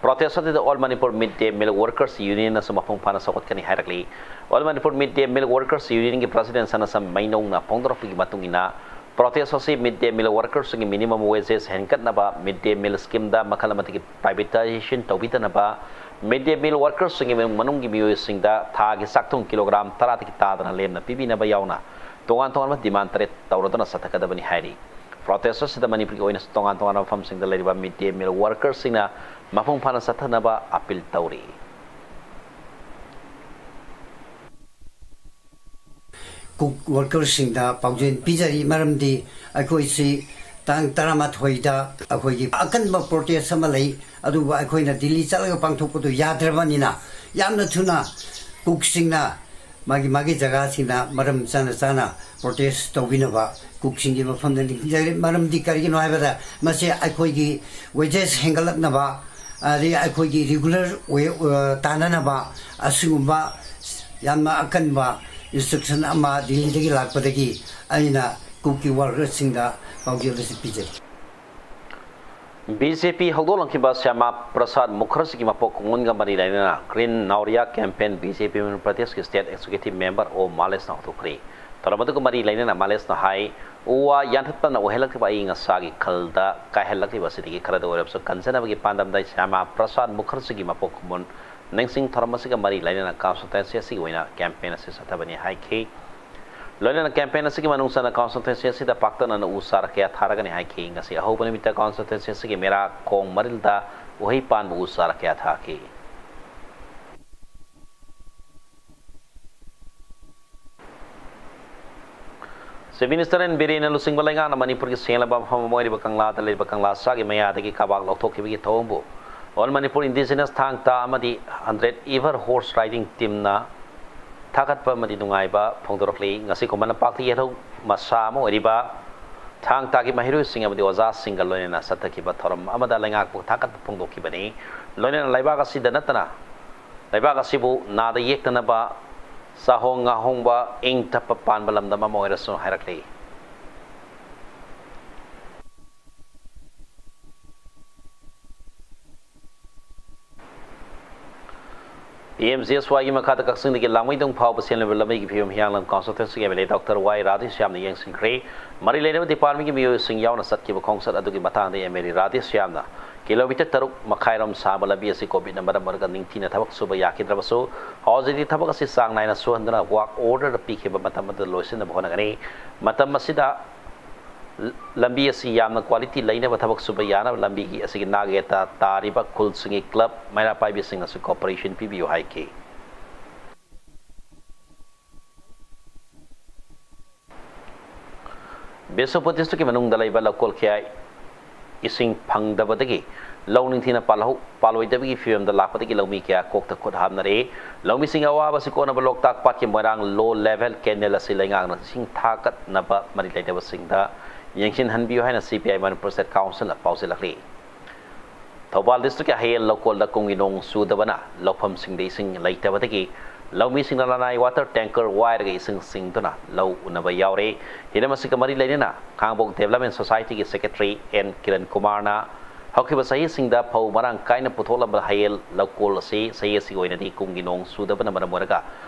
protest ꯑꯁꯤꯗ All Manipur Mid Day Meal Workers Union ꯅꯁꯨ ꯃꯄꯨꯡ ꯐꯥꯅ ꯁꯧꯒꯠꯀꯅꯤ ꯍꯥꯏꯔꯛꯂꯤ꯫ All Manipur Mid Day Meal Workers Union ꯒꯤ president ꯁꯅꯥꯁꯝ ꯃꯩꯅꯧꯅ ꯐꯣꯡꯗꯣꯔꯛꯄꯒꯤ ꯃꯇꯨꯡ ꯏꯟꯅ, protest ꯑꯁꯤ Mid Day Meal Workers ꯁꯤꯡꯒꯤ minimum wages ꯍꯦꯟꯒꯠꯅꯕ, Mid Day Meal scheme ꯗ ꯃꯈꯜ ꯑꯃꯗꯒꯤ privatization ꯇꯧꯕꯤꯗꯅꯕ, Mid Day Meal Workers ꯁꯤꯡꯒꯤ ꯃꯅꯨꯡꯒꯤ ꯃꯤꯑꯣꯏꯁꯤꯡꯗ ꯊꯥꯒꯤ ꯆꯥꯛꯊꯨꯡ kilogram ꯇꯔꯥꯗꯒꯤ ꯇꯥꯗꯅ ꯂꯦꯝꯅ ꯄꯤꯕꯤꯅꯕ ꯌꯥꯎꯅ ꯇꯣꯉꯥꯟ ꯇꯣꯉꯥꯟꯕ demand ꯇꯔꯦꯠ ꯇꯧꯔꯗꯨꯅ ꯆꯠꯊꯒꯗꯕꯅꯤ ꯍꯥꯏꯔꯤ꯫ Protest ꯑꯁꯤꯗ ꯃꯅꯤꯄꯨꯔꯒꯤ ꯑꯣꯏꯅꯁꯨ ꯇꯣꯉꯥꯟ ꯇꯣꯉꯥꯟꯕ ꯃꯐꯝꯁꯤꯡꯗ ꯂꯩꯔꯤꯕ Mid Day Meal Workers ꯁꯤꯡꯅ ꯃꯄꯨꯡ ꯐꯥꯅ ꯆꯠꯊꯅꯕ appeal ꯇꯧꯔꯤ꯫ Cook workers ꯁꯤꯡꯗ ꯄꯥꯎꯖꯦꯜ ꯄꯤꯖꯔꯤ, ꯃꯔꯝꯗꯤ ꯑꯩꯈꯣꯏꯁꯤ ꯇꯥꯡ ꯇꯔꯥꯃꯥꯊꯣꯏꯗ ꯑꯩꯈꯣꯏꯒꯤ ꯑꯀꯟꯕ ꯄ꯭ꯔꯣꯇꯦꯁ ꯑꯃ ꯂꯩ꯫ ꯑꯗꯨꯕꯨ ꯑꯩꯈꯣꯏꯅ ꯗꯤꯜꯂꯤ ꯆꯠꯂꯒ ꯄꯥꯡꯊꯣꯛꯄꯗꯨ ꯌꯥꯗ꯭ꯔꯕꯅꯤꯅ, ꯌꯥꯝꯅ ꯊꯨꯅ ꯀꯨꯛꯁꯤꯡꯅ ꯃꯥꯒꯤ ꯃꯥꯒꯤ ꯖꯒꯥꯁꯤꯡꯗ ꯃꯔꯝ ꯆꯥꯅ ꯆꯥꯅ ꯄ꯭ꯔꯣꯇꯦꯁ ꯇꯧꯕꯤꯅꯕ ꯀꯨꯛꯁꯤꯡꯒꯤ ꯃꯐꯝꯗ ꯅꯤꯡꯁꯤꯡꯖꯔꯤ꯫ ꯃꯔꯝꯗꯤ ꯀꯔꯤꯒꯤꯅꯣ ꯍꯥꯏꯕꯗ, ꯃꯁꯤ ꯑꯩꯈꯣꯏꯒꯤ ꯋꯦꯖꯦꯁ ꯍꯦꯟꯒꯠꯂꯛꯅꯕ, ꯑꯗꯒꯤ ꯑꯩꯈꯣꯏꯒꯤ ꯔꯤꯒꯨꯂꯔ ꯑꯣꯏ-, ꯑ, ꯇꯥꯅꯅꯕ ꯑꯁꯤꯒꯨꯝꯕ ꯌꯥꯝꯅ ꯑꯀꯟꯕ ꯏꯟꯁꯇ꯭ꯔꯛꯁꯟ ꯑꯃ ꯗꯤꯜꯂꯤꯗꯒꯤ ꯂꯥꯛꯄꯗꯒꯤ ꯑꯩꯅ ꯀꯨꯛꯀꯤ ꯋꯥꯔꯀꯔꯁꯤꯡꯗ ꯄꯥꯎꯖꯦꯜ ꯑꯁꯤ ꯄꯤꯖꯔꯤ꯫ ꯕꯤ ꯖꯦ ꯄꯤ ꯍꯧꯗꯣꯛꯂꯝꯈꯤꯕ ꯁ꯭ꯌꯥꯃꯥ ꯄ꯭ꯔꯁꯥꯗ ꯃꯨꯈꯔꯖꯤꯒꯤ ꯃꯄꯣꯛ ꯀꯨꯝꯑꯣꯟꯒ ꯃꯔꯤ ꯂꯩꯅꯅ ꯒ꯭ꯔꯤꯟ ꯅꯥꯎꯔꯤꯌꯥ campaign B J P Manipur ꯄ꯭ꯔꯗꯦꯁꯀꯤ ꯁ꯭ꯇꯦꯠ ꯑꯦꯛꯖꯤꯀ꯭ꯌꯨꯇꯤꯚ ꯃꯦꯝꯕꯔ ꯑꯣ ꯃꯥꯂꯦꯁꯅ ꯍꯧꯗꯣꯛꯈ꯭ꯔꯦ꯫ ꯊꯧꯔꯝ ꯑꯗꯨꯒ ꯃꯔꯤ ꯂꯩꯅꯅ ꯃꯥꯂꯦꯁꯅ ꯍꯥꯏ, ꯎ ꯋꯥ ꯌꯥꯟꯊꯠꯄꯅ ꯑꯣꯏꯍꯜꯂꯛꯂꯤꯕ ꯑꯏꯪ ꯑꯁꯥꯒꯤ ꯈꯜꯗ ꯀꯥꯏꯍꯜꯂꯛꯂꯤꯕ ꯑꯁꯤꯗꯒꯤ ꯈꯔꯗ ꯑꯣꯏꯔꯕꯁꯨ ꯀꯟꯖꯅꯕꯒꯤ ꯄꯥꯟꯗꯝꯗ ꯁ꯭ꯌꯥꯃꯥ ꯄ꯭ꯔꯁꯥꯗ ꯃꯨꯈꯔꯖꯤꯒꯤ ꯃꯄꯣꯛ ꯀꯨꯝꯑꯣꯟ ꯅꯤꯡꯁꯤꯡ ꯊꯧꯔꯝ ꯑꯁꯤꯒ ꯃꯔꯤ ꯂꯩꯅꯅ ꯀꯟꯁꯇꯤꯇ꯭ꯋꯦꯟꯁꯤ ꯑꯁꯤꯒꯤ ꯑꯣꯏꯅ ꯀꯦꯝꯄꯦꯟ ꯑꯁꯤ ꯆꯠꯊꯕꯅꯤ ꯍꯥꯏꯈꯤ꯫ ꯂꯣꯏꯅꯅ ꯀꯦꯝꯄꯦꯟ ꯑꯁꯤꯒꯤ ꯃꯅꯨꯡ ꯆꯟꯅ ꯀꯟꯁꯇꯤꯇ꯭ꯋꯦꯟꯁꯤ ꯑꯁꯤꯗ ꯄꯥꯛꯇꯛꯅꯅ ꯎ ꯆꯥꯔ ꯀꯌꯥ ꯊꯥꯔꯒꯅꯤ ꯍꯥꯏꯈꯤ꯫ ꯉꯁꯤ ꯑꯍꯧꯕ ꯅꯨꯃꯤꯠꯇ ꯀꯟꯁꯇꯤꯇ꯭ꯋꯦꯟꯁꯤ ꯑꯁꯤꯒꯤ ꯃꯦꯔꯥ ꯈꯣꯡ ꯃꯔꯤꯜꯗ ꯎꯍꯩ ꯄꯥꯟꯕ ꯎ ꯆꯥꯔ ꯀꯌꯥ ꯊꯥꯈꯤ꯫ Chief Minister ꯑꯦꯟ ꯕꯤꯔꯦꯟꯅ ꯂꯨꯆꯤꯡꯕ ꯂꯩꯉꯥꯛꯅ ꯃꯅꯤꯄꯨꯔꯒꯤ ꯁꯦꯡꯂꯕ ꯃꯐꯝ ꯑꯃ ꯑꯣꯏꯔꯤꯕ ꯀꯪꯂꯥꯗ ꯂꯩꯔꯤꯕ ꯀꯪꯂꯥ ꯁꯥꯒꯤ ꯃꯌꯥꯗꯒꯤ ꯀꯥꯕꯥꯛ ꯂꯧꯊꯣꯛꯈꯤꯕꯒꯤ ꯊꯧꯑꯣꯡꯕꯨ All Manipur Indigenous ꯊꯥꯡ ꯇꯥ ꯑꯃꯗꯤ ꯍꯟꯗ꯭ꯔꯦꯠ ꯏꯚꯔ ꯍꯣꯔꯁ ꯔꯥꯏꯗꯤꯡ ꯇꯤꯝꯅ ꯊꯥꯒꯠꯄ ꯑꯃꯗꯤ ꯅꯨꯡꯉꯥꯏꯕ ꯐꯣꯡꯗꯣꯔꯛꯂꯤ꯫ ꯉꯁꯤ ꯈꯨꯃꯟ ꯂꯝꯄꯥꯛꯇ ꯌꯦꯜꯍꯧ ꯃꯁꯥ ꯑꯃ ꯑꯣꯏꯔꯤꯕ ꯊꯥꯡ ꯇꯥꯒꯤ ꯃꯍꯩꯔꯣꯏꯁꯤꯡ ꯑꯃꯗꯤ ꯑꯣꯖꯥꯁꯤꯡꯒ ꯂꯣꯏꯅꯅ ꯆꯠꯊꯈꯤꯕ ꯊꯧꯔꯝ ꯑꯃꯗ ꯂꯩꯉꯥꯛꯄꯨ ꯊꯥꯒꯠꯄ ꯐꯣꯡꯗꯣꯛꯈꯤꯕꯅꯤ꯫ ꯂꯣꯏꯅꯅ ꯂꯩꯕꯥꯛ ꯑꯁꯤꯗ ꯅꯠꯇꯅ ꯂꯩꯕꯥꯛ ꯑꯁꯤꯕꯨ ꯅꯥꯗ ꯌꯦꯛꯇꯅꯕ ꯆꯥꯍꯣꯡ ꯉꯥꯍꯣꯡꯕ ꯏꯪ ꯇꯞꯄ ꯄꯥꯟꯕ ꯂꯝꯗꯝ ꯑꯃ ꯑꯣꯏꯔꯁꯅꯨ ꯍꯥꯏꯔꯛꯂꯤ꯫ ꯄꯤ ꯑꯦꯝ ꯖꯤ ꯑꯦꯁ ꯋꯥꯏꯒꯤ ꯃꯈꯥꯗ ꯀꯛꯆꯤꯡꯗꯒꯤ ꯂꯥꯡꯃꯩꯗꯣꯡ ꯐꯥꯎꯕ ꯁꯦꯝꯂꯤꯕ ꯂꯝꯕꯤꯒꯤ ꯐꯤꯕꯝ ꯍꯤꯌꯥꯡꯂꯝ ꯀꯟꯁꯇꯤꯇ꯭ꯋꯦꯟꯁꯤꯒꯤ ꯑꯦꯝ ꯑꯦꯜ ꯑꯦ ꯗꯣꯛꯇꯔ ꯋꯥꯏ ꯔꯥꯙꯦꯁ꯭ꯌꯥꯝꯅ ꯌꯦꯡꯁꯤꯟꯈ꯭ꯔꯦ꯫ ꯃꯔꯤ ꯂꯩꯅꯕ ꯗꯤꯄꯥꯔꯠꯃꯦꯟꯒꯤ ꯃꯤꯑꯣꯏꯁꯤꯡ ꯌꯥꯎꯅ ꯆꯠꯈꯤꯕ ꯈꯣꯡꯆꯠ ꯑꯗꯨꯒꯤ ꯃꯇꯥꯡꯗ ꯑꯦꯝ ꯑꯦꯜ ꯑꯦ ꯔꯥꯙꯦꯁ꯭ꯌꯥꯝꯅ ꯀꯤꯂꯣꯃꯤꯇꯔ ꯇꯔꯨꯛ ꯃꯈꯥꯏꯔꯣꯝ ꯁꯥꯡꯕ ꯂꯝꯕꯤ ꯑꯁꯤ ꯀꯣꯚꯤꯗꯅ ꯃꯔꯝ ꯑꯣꯏꯔꯒ ꯅꯤꯡꯊꯤꯅ ꯊꯕꯛ ꯁꯨꯕ ꯌꯥꯈꯤꯗ꯭ꯔꯕꯁꯨ, ꯍꯧꯖꯤꯛꯇꯤ ꯊꯕꯛ ꯑꯁꯤ ꯆꯥꯡ ꯅꯥꯏꯅ ꯁꯨꯍꯟꯗꯨꯅ ꯋꯥꯛ ꯑꯣꯔꯗꯔ ꯄꯤꯈꯤꯕ ꯃꯇꯝ ꯑꯗꯨꯗ ꯂꯣꯏꯁꯤꯟꯅꯕ ꯍꯣꯠꯅꯒꯅꯤ꯫ ꯃꯇꯝ ꯑꯁꯤꯗ ꯂꯝꯕꯤ ꯑꯁꯤ ꯌꯥꯝꯅ ꯀ꯭ꯋꯥꯂꯤꯇꯤ ꯂꯩꯅꯕ ꯊꯕꯛ ꯁꯨꯕ ꯌꯥꯅꯕ ꯂꯝꯕꯤꯒꯤ ꯑꯁꯤꯒꯤ ꯅꯥꯛ ꯌꯦꯠꯇ ꯇꯥꯔꯤꯕ ꯈꯨꯜꯁꯤꯡꯒꯤ ꯀ꯭ꯂꯕ ꯃꯩꯔꯥ ꯄꯥꯏꯕꯤꯁꯤꯡꯅꯁꯨ ꯀꯣꯑꯣꯄꯔꯦꯁꯟ ꯄꯤꯕꯤꯌꯨ ꯍꯥꯏꯈꯤ꯫ ꯕꯤꯁꯅꯨꯄꯨꯔ ꯗꯤꯁꯇ꯭ꯔꯤꯛꯀꯤ ꯃꯅꯨꯡꯗ ꯂꯩꯕ ꯂꯧꯀꯣꯜ ꯀꯌꯥ ꯏꯁꯤꯡ ꯐꯪꯗꯕꯗꯒꯤ ꯂꯧ ꯅꯤꯡꯊꯤꯅ ꯄꯥꯜꯍꯧ-, ꯄꯥꯜꯂꯣꯏꯗꯕꯒꯤ ꯐꯤꯕꯝꯗ ꯂꯥꯛꯄꯗꯒꯤ ꯂꯧꯃꯤ ꯀꯌꯥ ꯀꯣꯛꯇ ꯈꯨꯠ ꯍꯥꯞꯅꯔꯦ꯫ ꯂꯧꯃꯤꯁꯤꯡꯒꯤ ꯑꯋꯥꯕ ꯑꯁꯤ ꯀꯣꯟꯅꯕ ꯂꯣꯛꯇꯥꯛ ꯄꯥꯠꯀꯤ ꯃꯣꯏꯔꯥꯡ ꯂꯣ ꯂꯦꯚꯦꯜ ꯀꯦꯅꯦꯜ ꯑꯁꯤ ꯂꯩꯉꯥꯛꯅ ꯏꯁꯤꯡ ꯊꯥꯀꯠꯅꯕ ꯃꯔꯤ ꯂꯩꯅꯕꯁꯤꯡꯗ ꯌꯦꯡꯁꯤꯟꯍꯟꯕꯤꯌꯨ ꯍꯥꯏꯅ ꯁꯤ ꯄꯤ ꯑꯥꯏ ꯃꯅꯤꯄꯨꯔ ꯁ꯭ꯇꯦꯠ ꯀꯥꯎꯟꯁꯤꯜꯅ ꯄꯥꯎꯖꯦꯜꯂꯛꯂꯤ꯫ ꯊꯧꯕꯥꯜ ꯗꯤꯁꯇ꯭ꯔꯤꯛꯀꯤ ꯍꯌꯦꯜ ꯂꯧꯀꯣꯜꯗ ꯀꯨꯝꯒꯤ ꯅꯣꯡ ꯆꯨꯗꯕꯅ ꯂꯧꯐꯝꯁꯤꯡꯗ ꯏꯁꯤꯡ ꯂꯩꯇꯕꯗꯒꯤ ꯂꯧꯃꯤꯁꯤꯡꯅ ꯂꯅꯥꯏ ꯋꯥꯇꯔ ꯇꯦꯡꯀꯔ ꯋꯥꯏꯔꯒ ꯏꯁꯤꯡ ꯆꯤꯡꯗꯨꯅ ꯂꯧ ꯎꯅꯕ ꯌꯥꯎꯔꯦ꯫ ꯍꯤꯔꯝ ꯑꯁꯤꯒ ꯃꯔꯤ ꯂꯩꯅꯅ ꯈꯥꯡꯉꯕꯣꯛ ꯗꯦꯕꯂꯞꯃꯦꯟ ꯁꯣꯁꯥꯏꯇꯤꯒꯤ ꯁꯦꯀ꯭ꯔꯦꯇꯔꯤ ꯑꯦꯟ ꯀꯤꯔꯟ ꯀꯨꯃꯥꯔꯅ ꯍꯧꯈꯤꯕ ꯆꯍꯤꯁꯤꯡꯗ ꯐꯧ ꯃꯔꯥꯡ ꯀꯥꯏꯅ ꯄꯨꯊꯣꯛꯂꯝꯕ ꯍꯌꯦꯜ ꯂꯧꯀꯣꯜ ꯑꯁꯤ ꯆꯍꯤ ꯑꯁꯤꯒꯤ ꯑꯣꯏꯅꯗꯤ ꯀꯨꯝꯒꯤ ꯅꯣꯡ ꯆꯨꯗꯕꯅ ꯃꯔꯝ ꯑꯣꯏꯔꯒ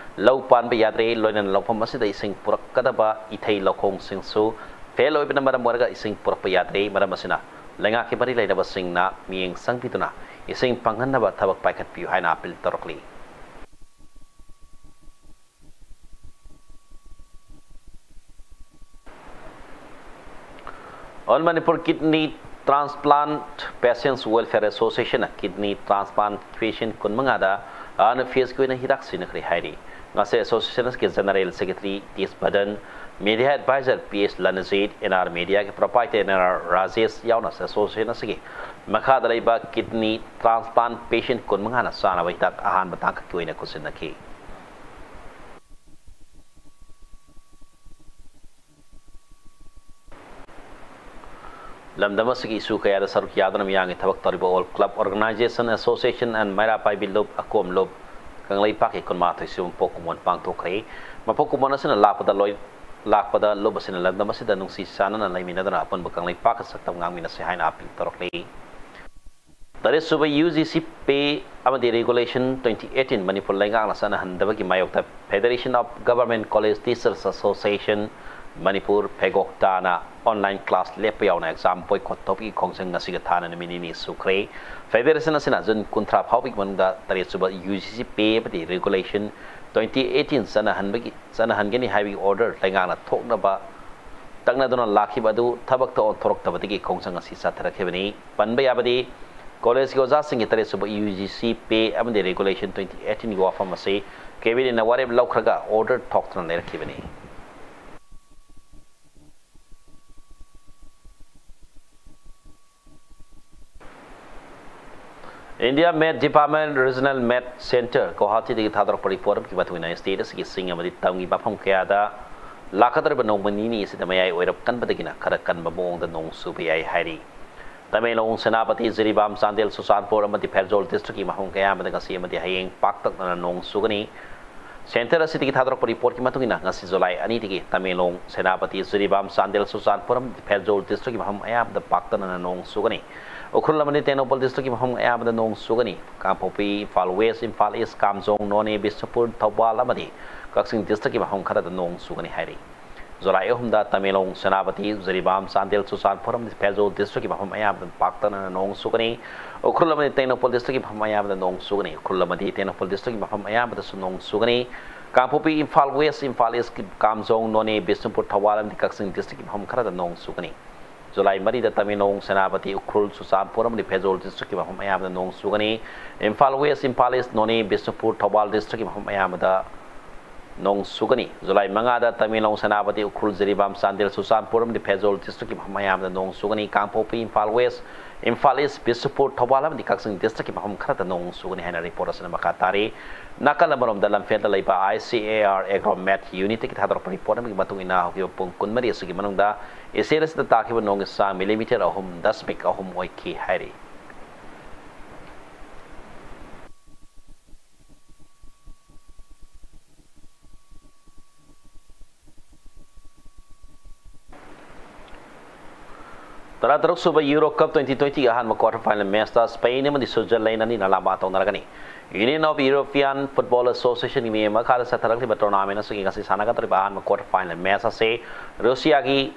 ꯂꯧ ꯄꯥꯟꯕ ꯌꯥꯗ꯭ꯔꯦ꯫ ꯂꯣꯏꯅꯅ ꯂꯧꯐꯝ ꯑꯁꯤꯗ ꯏꯁꯤꯡ ꯄꯨꯔꯛꯀꯗꯕ ꯏꯊꯩ ꯂꯧꯈꯣꯡꯁꯤꯡꯁꯨ ꯐꯦꯜ ꯑꯣꯏꯕꯅ ꯃꯔꯝ ꯑꯣꯏꯔꯒ ꯏꯁꯤꯡ ꯄꯨꯔꯛꯄ ꯌꯥꯗ꯭ꯔꯦ꯫ ꯃꯔꯝ ꯑꯁꯤꯅ ꯂꯩꯉꯥꯛꯀꯤ ꯃꯔꯤ ꯂꯩꯅꯕꯁꯤꯡꯅ ꯃꯤꯠꯌꯦꯡ ꯆꯪꯕꯤꯗꯨꯅ ꯏꯁꯤꯡ ꯐꯪꯍꯟꯅꯕ ꯊꯕꯛ ꯄꯥꯏꯈꯠꯄꯤꯌꯨ ꯍꯥꯏꯅ ꯑꯥꯄꯤꯜ ꯇꯧꯔꯛꯂꯤ꯫ All Manipur Kidney Transplant Patients Welfare Association ꯅ ꯀꯤꯗꯅꯤ ꯇ꯭ꯔꯥꯟꯁꯄ꯭ꯂꯥꯟ ꯄꯦꯁꯦꯟꯠ ꯀꯨꯟꯃꯉꯥꯗ ꯑꯔꯅ ꯐꯦꯁꯀꯤ ꯑꯣꯏꯅ ꯍꯤꯗꯥꯛ ꯁꯤꯖꯤꯟꯅꯈ꯭ꯔꯦ ꯍꯥꯏꯔꯤ꯫ ꯉꯁꯤ ꯑꯦꯁꯣꯁꯤꯌꯦꯁꯟ ꯑꯁꯤꯒꯤ general secretary T S Badan, media advisor P S Ranjit, N R ꯃꯦꯗꯤꯌꯥꯒꯤ ꯄ꯭ꯔꯣꯄꯥꯏꯇꯔ ꯑꯦꯟ ꯑꯥꯔ ꯔꯥꯖꯦꯁ ꯌꯥꯎꯅ ꯑꯦꯁꯣꯁꯤꯌꯦꯁꯟ ꯑꯁꯤꯒꯤ ꯃꯈꯥꯗ ꯂꯩꯕ ꯀꯤꯗꯅꯤ ꯇ꯭ꯔꯥꯟꯁꯄ꯭ꯂꯥꯟ ꯄꯦꯁꯦꯟꯠ ꯀꯨꯟꯃꯉꯥꯅ ꯆꯥꯅꯕ ꯍꯤꯗꯥꯛ ꯑꯍꯥꯟꯕ ꯇꯥꯡꯀꯛꯀꯤ ꯑꯣꯏꯅ ꯈꯨꯠꯁꯤꯟꯅꯈꯤ꯫ ꯂꯝꯗꯝ ꯑꯁꯤꯒꯤ ꯏꯁꯨ ꯀꯌꯥꯗ ꯁꯔꯨꯛ ꯌꯥꯗꯨꯅ ꯃꯤꯌꯥꯝꯒꯤ ꯊꯕꯛ ꯇꯧꯔꯤꯕ All Club Organisation Association and ꯃꯩꯔꯥ ꯄꯥꯏꯕꯤ ꯂꯨꯞ, ꯑꯀꯣꯝ ꯂꯨꯞ, ꯀꯪꯂꯩꯄꯥꯛꯀꯤ ꯀꯨꯟꯃꯥꯊꯣꯏ ꯁꯨꯕ ꯃꯄꯣꯛ ꯀꯨꯝꯑꯣꯟ ꯄꯥꯡꯊꯣꯛꯈ꯭ꯔꯦ꯫ ꯃꯄꯣꯛ ꯀꯨꯝꯑꯣꯟ ꯑꯁꯤꯅ ꯂꯥꯛꯄꯗ ꯂꯣꯏ-, ꯂꯥꯛꯄꯗ ꯂꯨꯞ ꯑꯁꯤꯅ ꯂꯝꯗꯝ ꯑꯁꯤꯗ ꯅꯨꯡꯁꯤ ꯆꯥꯟꯅꯅ ꯂꯩꯃꯤꯟꯅꯗꯨꯅ ꯑꯄꯨꯟꯕ ꯀꯪꯂꯩꯄꯥꯛꯀꯤ ꯁꯛꯇꯝ ꯉꯥꯡꯃꯤꯟꯅꯁꯤ ꯍꯥꯏꯅ ꯑꯥꯄꯤꯜ ꯇꯧꯔꯛꯂꯤ꯫ ꯇꯔꯦꯠ ꯁꯨꯕ ꯌꯨ ꯖꯤ ꯁꯤ ꯄꯦ ꯑꯃꯗꯤ ꯔꯤꯒꯨꯂꯦꯁꯟ ꯇ꯭ꯋꯦꯟꯇꯤ ꯑꯩꯠꯇꯤꯟ ꯃꯅꯤꯄꯨꯔ ꯂꯩꯉꯥꯛꯅ ꯆꯠꯅꯍꯟꯗꯕꯒꯤ ꯃꯥꯌꯣꯛꯇ Federation of Government College Teachers Association Manipur, ꯐꯦꯒꯣꯛꯇꯥꯅ ꯑꯣꯟꯂꯥꯏꯟ ꯀ꯭ꯂꯥꯁ ꯂꯦꯞꯄ ꯌꯥꯎꯅ ꯑꯦꯛꯖꯥꯝ ꯕꯣꯏꯀꯣꯠ ꯇꯧꯕꯒꯤ ꯈꯣꯡꯖꯪ ꯉꯁꯤꯒ ꯊꯥꯅꯅ ꯅꯨꯃꯤꯠ ꯅꯤꯅꯤ ꯁꯨꯈ꯭ꯔꯦ꯫ ꯐꯦꯗꯦꯔꯦꯁꯟ ꯑꯁꯤꯅ ꯖꯨꯟ ꯀꯨꯟꯊ꯭ꯔꯥ ꯐꯥꯎꯕꯒꯤ ꯃꯅꯨꯡꯗ ꯇꯔꯦꯠ ꯁꯨꯕ ꯌꯨ ꯖꯤ ꯁꯤ ꯄꯦ ꯑꯃꯗꯤ ꯔꯤꯒꯨꯂꯦꯁꯟ ꯇ꯭ꯋꯦꯟꯇꯤ ꯑꯩꯠꯇꯤꯟ ꯆꯠꯅꯍꯟꯕꯒꯤ, ꯆꯠꯅꯍꯟꯒꯅꯤ ꯍꯥꯏꯕꯒꯤ ꯑꯣꯔꯗꯔ ꯂꯩꯉꯥꯛꯅ ꯊꯣꯛꯅꯕ ꯇꯛꯅꯗꯨꯅ ꯂꯥꯛꯈꯤꯕ ꯑꯗꯨ ꯊꯕꯛꯇ ꯑꯣꯟꯊꯣꯔꯛꯇꯕꯗꯒꯤ ꯈꯣꯡꯖꯪ ꯑꯁꯤ ꯆꯠꯊꯔꯛꯈꯤꯕꯅꯤ꯫ ꯄꯟꯕ ꯌꯥꯕꯗꯤ, ꯀꯣꯂꯦꯖꯀꯤ ꯑꯣꯖꯥꯁꯤꯡꯒꯤ ꯇꯔꯦꯠ ꯁꯨꯕ ꯌꯨ ꯖꯤ ꯁꯤ ꯄꯦ ꯑꯃꯗꯤ ꯔꯤꯒꯨꯂꯦꯁꯟ ꯇ꯭ꯋꯦꯟꯇꯤ ꯑꯩꯠꯇꯤꯟꯒꯤ ꯋꯥꯐꯝ ꯑꯁꯤ ꯀꯦꯕꯤꯅꯦꯠꯅ ꯋꯥꯔꯦꯞ ꯂꯧꯈ꯭ꯔꯒ ꯑꯣꯔꯗꯔ ꯊꯣꯛꯇꯨꯅ ꯂꯩꯔꯛꯈꯤꯕꯅꯤ꯫ India Met Department Regional Met Center ꯒꯨꯋꯥꯍꯥꯇꯤꯗꯒꯤ ꯊꯥꯗꯣꯔꯛꯄ ꯔꯤꯄꯣꯔꯠ ꯑꯃꯒꯤ ꯃꯇꯨꯡ ꯏꯟꯅ, ꯁ꯭ꯇꯦꯠ ꯑꯁꯤꯒꯤ ꯆꯤꯡ ꯑꯃꯗꯤ ꯇꯝꯒꯤ ꯃꯐꯝ ꯀꯌꯥꯗ ꯂꯥꯛꯀꯗꯧꯔꯤꯕ ꯅꯣꯡꯃ ꯅꯤꯅꯤ ꯑꯁꯤꯗ ꯃꯌꯥꯏ ꯑꯣꯏꯔꯞ ꯀꯟꯕꯗꯒꯤꯅ ꯈꯔ ꯀꯟꯕ ꯃꯑꯣꯡꯗ ꯅꯣꯡ ꯆꯨꯕ ꯌꯥꯏ ꯍꯥꯏꯔꯤ꯫ ꯇꯃꯦꯡꯂꯣꯡ, ꯁꯦꯅꯥꯄꯇꯤ, ꯖꯤꯔꯤꯕꯥꯝ, ꯆꯥꯟꯗꯦꯜ, ꯆꯨꯔꯆꯥꯟꯄꯨꯔ ꯑꯃꯗꯤ ꯐꯦꯔꯖꯣꯜ ꯗꯤꯁꯇ꯭ꯔꯤꯛꯀꯤ ꯃꯐꯝ ꯀꯌꯥ ꯑꯃꯗ ꯉꯁꯤ ꯑꯃꯗꯤ ꯍꯌꯦꯡ ꯄꯥꯛꯇꯛꯅꯅ ꯅꯣꯡ ꯆꯨꯒꯅꯤ꯫ ꯁꯦꯟꯇꯔ ꯑꯁꯤꯗꯒꯤ ꯊꯥꯗꯣꯔꯛꯄ ꯔꯤꯄꯣꯔꯠꯀꯤ ꯃꯇꯨꯡ ꯏꯟꯅ, ꯉꯁꯤ ꯖꯨꯂꯥꯏ ꯑꯅꯤꯗꯒꯤ ꯇꯃꯦꯡꯂꯣꯡ, ꯁꯦꯅꯥꯄꯇꯤ, ꯖꯤꯔꯤꯕꯥꯝ, ꯆꯥꯟꯗꯦꯜ, ꯆꯨꯔꯆꯥꯟꯄꯨꯔ ꯑꯃꯗꯤ ꯐꯦꯔꯖꯣꯜ ꯗꯤꯁꯇ꯭ꯔꯤꯛꯀꯤ ꯃꯐꯝ ꯑꯌꯥꯝꯕꯗ ꯄꯥꯛꯇꯛꯅꯅ ꯅꯣꯡ ꯆꯨꯒꯅꯤ꯫ ꯎꯈ꯭ꯔꯨꯜ ꯑꯃꯗꯤ ꯇꯦꯡꯅꯧꯄꯜ ꯗꯤꯁꯇ꯭ꯔꯤꯛꯀꯤ ꯃꯐꯝ ꯑꯌꯥꯝꯕꯗ ꯅꯣꯡ ꯆꯨꯒꯅꯤ꯫ ꯀꯥꯡꯄꯣꯛꯄꯤ, ꯏꯝꯐꯥꯜ ꯋꯦꯁ, ꯏꯝꯐꯥꯜ ꯏꯁ, ꯀꯥꯝꯖꯣꯡ, ꯅꯣꯅꯦ, ꯕꯤꯁꯅꯨꯄꯨꯔ, ꯊꯧꯕꯥꯜ ꯑꯃꯗꯤ ꯀꯛꯆꯤꯡ ꯗꯤꯁꯇ꯭ꯔꯤꯛꯀꯤ ꯃꯐꯝ ꯈꯔꯗ ꯅꯣꯡ ꯆꯨꯒꯅꯤ ꯍꯥꯏꯔꯤ꯫ ꯖꯨꯂꯥꯏ ꯑꯍꯨꯝꯗ ꯇꯃꯦꯡꯂꯣꯡ, ꯁꯦꯅꯥꯄꯇꯤ, ꯖꯤꯔꯤꯕꯥꯝ, ꯆꯥꯟꯗꯦꯜ, ꯆꯨꯔꯆꯥꯟꯄꯨꯔ ꯑꯃꯗꯤ ꯐꯦꯔꯖꯣꯜ ꯗꯤꯁꯇ꯭ꯔꯤꯛꯀꯤ ꯃꯐꯝ ꯑꯌꯥꯝꯕꯗ ꯄꯥꯛꯇꯛꯅꯅ ꯅꯣꯡ ꯆꯨꯒꯅꯤ꯫ ꯎꯈ꯭ꯔꯨꯜ ꯑꯃꯗꯤ ꯇꯦꯡꯅꯧꯄꯜ ꯗꯤꯁꯇ꯭ꯔꯤꯛꯀꯤ ꯃꯐꯝ ꯑꯌꯥꯝꯕꯗ ꯅꯣꯡ ꯆꯨꯒꯅꯤ꯫ ꯎꯈ꯭ꯔꯨꯜ ꯑꯃꯗꯤ ꯇꯦꯡꯅꯧꯄꯜ ꯗꯤꯁꯇ꯭ꯔꯤꯛꯀꯤ ꯃꯐꯝ ꯑꯌꯥꯝꯕꯗꯁꯨ ꯅꯣꯡ ꯆꯨꯒꯅꯤ꯫ ꯀꯥꯡꯄꯣꯛꯄꯤ, ꯏꯝꯐꯥꯜ ꯋꯦꯁ, ꯏꯝꯐꯥꯜ ꯏꯁꯀꯤ ꯀꯥꯝꯖꯣꯡ, ꯅꯣꯅꯦ, ꯕꯤꯁꯅꯨꯄꯨꯔ, ꯊꯧꯕꯥꯜ ꯑꯃꯗꯤ ꯀꯛꯆꯤꯡ ꯗꯤꯁꯇ꯭ꯔꯤꯛꯀꯤ ꯃꯐꯝ ꯈꯔꯗ ꯅꯣꯡ ꯆꯨꯒꯅꯤ꯫ ꯖꯨꯂꯥꯏ ꯃꯔꯤꯗ ꯇꯃꯦꯡꯂꯣꯡ, ꯁꯦꯅꯥꯄꯇꯤ, ꯎꯈ꯭ꯔꯨꯜ, ꯆꯨꯔꯆꯥꯟꯄꯨꯔ ꯑꯃꯗꯤ ꯐꯦꯔꯖꯣꯜ ꯗꯤꯁꯇ꯭ꯔꯤꯛꯀꯤ ꯃꯐꯝ ꯑꯌꯥꯝꯕꯗ ꯅꯣꯡ ꯆꯨꯒꯅꯤ꯫ ꯏꯝꯐꯥꯜ ꯋꯦꯁ, ꯏꯝꯐꯥꯜ ꯏꯁ, ꯅꯣꯅꯦ, ꯕꯤꯁꯅꯨꯄꯨꯔ, ꯊꯧꯕꯥꯜ ꯗꯤꯁꯇ꯭ꯔꯤꯛꯀꯤ ꯃꯐꯝ ꯑꯌꯥꯝꯕꯗ ꯅꯣꯡ ꯆꯨꯒꯅꯤ꯫ ꯖꯨꯂꯥꯏ ꯃꯉꯥꯗ ꯇꯃꯦꯡꯂꯣꯡ, ꯁꯦꯅꯥꯄꯇꯤ, ꯎꯈ꯭ꯔꯨꯜ, ꯖꯤꯔꯤꯕꯥꯝ, ꯆꯥꯟꯗꯦꯜ, ꯆꯨꯔꯆꯥꯟꯄꯨꯔ ꯑꯃꯗꯤ ꯐꯦꯔꯖꯣꯜ ꯗꯤꯁꯇ꯭ꯔꯤꯛꯀꯤ ꯃꯐꯝ ꯑꯌꯥꯝꯕꯗ ꯅꯣꯡ ꯆꯨꯒꯅꯤ꯫ ꯀꯥꯡꯄꯣꯛꯄꯤ, ꯏꯝꯐꯥꯜ ꯋꯦꯁ, ꯏꯝꯐꯥꯜ ꯏꯁ, ꯕꯤꯁꯅꯨꯄꯨꯔ, ꯊꯧꯕꯥꯜ ꯑꯃꯗꯤ ꯀꯛꯆꯤꯡ ꯗꯤꯁꯇ꯭ꯔꯤꯛꯀꯤ ꯃꯐꯝ ꯈꯔꯗ ꯅꯣꯡ ꯆꯨꯒꯅꯤ ꯍꯥꯏꯅ ꯔꯤꯄꯣꯔꯠ ꯑꯁꯤꯅ ꯃꯈꯥ ꯇꯥꯔꯤ꯫ ꯅꯥꯀꯜ ꯑꯃꯔꯣꯝꯗ, ꯂꯝꯐꯦꯜꯗ ꯂꯩꯕ I C A R ꯑꯦꯒ꯭ꯔꯣꯃꯦꯠ ꯌꯨꯅꯤꯠꯇꯒꯤ ꯊꯥꯗꯣꯔꯛꯄ report ꯑꯃꯒꯤ ꯃꯇꯨꯡ ꯏꯟꯅ, ꯍꯧꯈꯤꯕ ꯄꯨꯡ ꯀꯨꯟꯃꯔꯤ ꯑꯁꯤꯒꯤ ꯃꯅꯨꯡꯗ ꯏꯁꯇꯦꯠ ꯑꯁꯤꯗ ꯇꯥꯈꯤꯕ ꯅꯣꯡꯒꯤ ꯆꯥꯡ ꯃꯤꯂꯤꯃꯤꯇꯔ ꯑꯍꯨꯝ ꯗꯁꯃꯤꯛ ꯑꯍꯨꯝ ꯑꯣꯏꯈꯤ ꯍꯥꯏꯔꯤ꯫ ꯇꯔꯥꯇꯔꯨꯛ ꯁꯨꯕ ꯌꯨꯔꯣ ꯀꯞ ꯇ꯭ꯋꯦꯟꯇꯤ ꯇ꯭ꯋꯦꯟꯇꯤꯒꯤ ꯑꯍꯥꯟꯕ ꯀ꯭ꯋꯥꯇꯔ ꯐꯥꯏꯅꯦꯜ ꯃꯦꯆꯇ ꯁ꯭ꯄꯦꯟ ꯑꯃꯗꯤ ꯁ꯭ꯋꯤꯖꯔꯂꯦꯟ ꯑꯅꯤꯅ ꯂꯥꯝꯕꯥ ꯇꯧꯅꯔꯒꯅꯤ꯫ ꯌꯨꯅꯤꯌꯟ ꯑꯣꯐ ꯌꯨꯔꯣꯄꯤꯌꯥꯟ ꯐꯨꯠꯕꯣꯜ ꯑꯦꯁꯣꯁꯤꯌꯦꯁꯟꯒꯤ ꯃꯤꯠꯌꯦꯡ ꯃꯈꯥꯗ ꯆꯠꯊꯔꯛꯂꯤꯕ ꯇꯣꯔꯅꯥꯃꯦꯟ ꯑꯁꯤꯒꯤ ꯉꯁꯤ ꯁꯥꯟꯅꯒꯗꯧꯔꯤꯕ ꯑꯍꯥꯟꯕ ꯀ꯭ꯋꯥꯇꯔ ꯐꯥꯏꯅꯦꯜ ꯃꯦꯆ ꯑꯁꯤ ꯔꯨꯁꯤꯌꯥꯒꯤ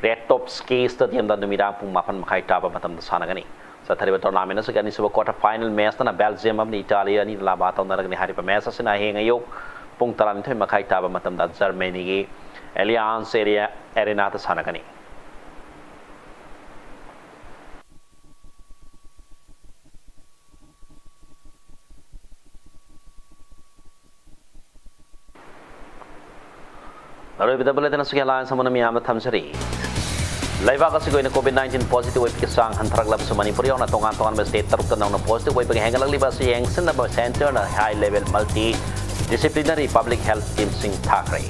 ꯔꯦꯇꯣꯞꯁꯀꯤ ꯁ꯭ꯇꯦꯗꯤꯌꯝꯗ ꯅꯨꯃꯤꯗꯥꯡ ꯄꯨꯡ ꯃꯥꯄꯟ ꯃꯈꯥꯏ ꯇꯥꯕ ꯃꯇꯝꯗ ꯁꯥꯟꯅꯒꯅꯤ꯫ ꯆꯠꯊꯔꯤꯕ ꯇꯣꯔꯅꯥꯃꯦꯟ ꯑꯁꯤꯒꯤ ꯑꯅꯤꯁꯨꯕ ꯀ꯭ꯋꯥꯇꯔ ꯐꯥꯏꯅꯦꯜ ꯃꯦꯆꯇꯅ ꯕꯦꯜꯖꯤꯌꯝ ꯑꯃꯗꯤ ꯏꯇꯥꯂꯤ ꯑꯅꯤꯅ ꯂꯥꯝꯕꯥ ꯇꯧꯅꯔꯒꯅꯤ꯫ ꯍꯥꯏꯔꯤꯕ ꯃꯦꯆ ꯑꯁꯤꯅ ꯍꯌꯦꯡ ꯑꯌꯨꯛ ꯄꯨꯡ ꯇꯔꯥꯅꯤꯊꯣꯏ ꯃꯈꯥꯏ ꯇꯥꯕ ꯃꯇꯝꯗ ꯖꯔꯃꯅꯤꯒꯤ ꯑꯦꯂꯤꯌꯥꯟꯁ ꯑꯦꯔꯤꯌꯥ ꯑꯦꯔꯦꯅꯥꯗ ꯁꯥꯟꯅꯒꯅꯤ꯫ ꯑꯔꯣꯏꯕꯗ ꯕꯨꯂꯦꯇꯤꯟ ꯑꯁꯤꯒꯤ ꯍꯦꯗꯂꯥꯏꯟꯁ ꯑꯃꯅ ꯃꯤꯌꯥꯝꯗ ꯊꯝꯖꯔꯤ꯫ ꯂꯩꯕꯥꯛ ꯑꯁꯤꯒꯤ ꯑꯣꯏꯅ COVID nineteen positive ꯑꯣꯏꯕꯒꯤ ꯆꯥꯡ ꯍꯟꯊꯔꯛꯂꯕꯁꯨ ꯃꯅꯤꯄꯨꯔ ꯌꯥꯎꯅ ꯇꯣꯉꯥꯟ ꯇꯣꯉꯥꯟꯕ state ꯇꯔꯨꯛꯇ ꯅꯧꯅ positive ꯑꯣꯏꯕꯒꯤ ꯍꯦꯟꯒꯠꯂꯛꯂꯤꯕ ꯑꯁꯤ ꯌꯦꯡꯁꯤꯟꯅꯕ centre ꯅ high level multi disciplinary public health team ꯁꯤꯡ ꯊꯥꯈ꯭ꯔꯦ꯫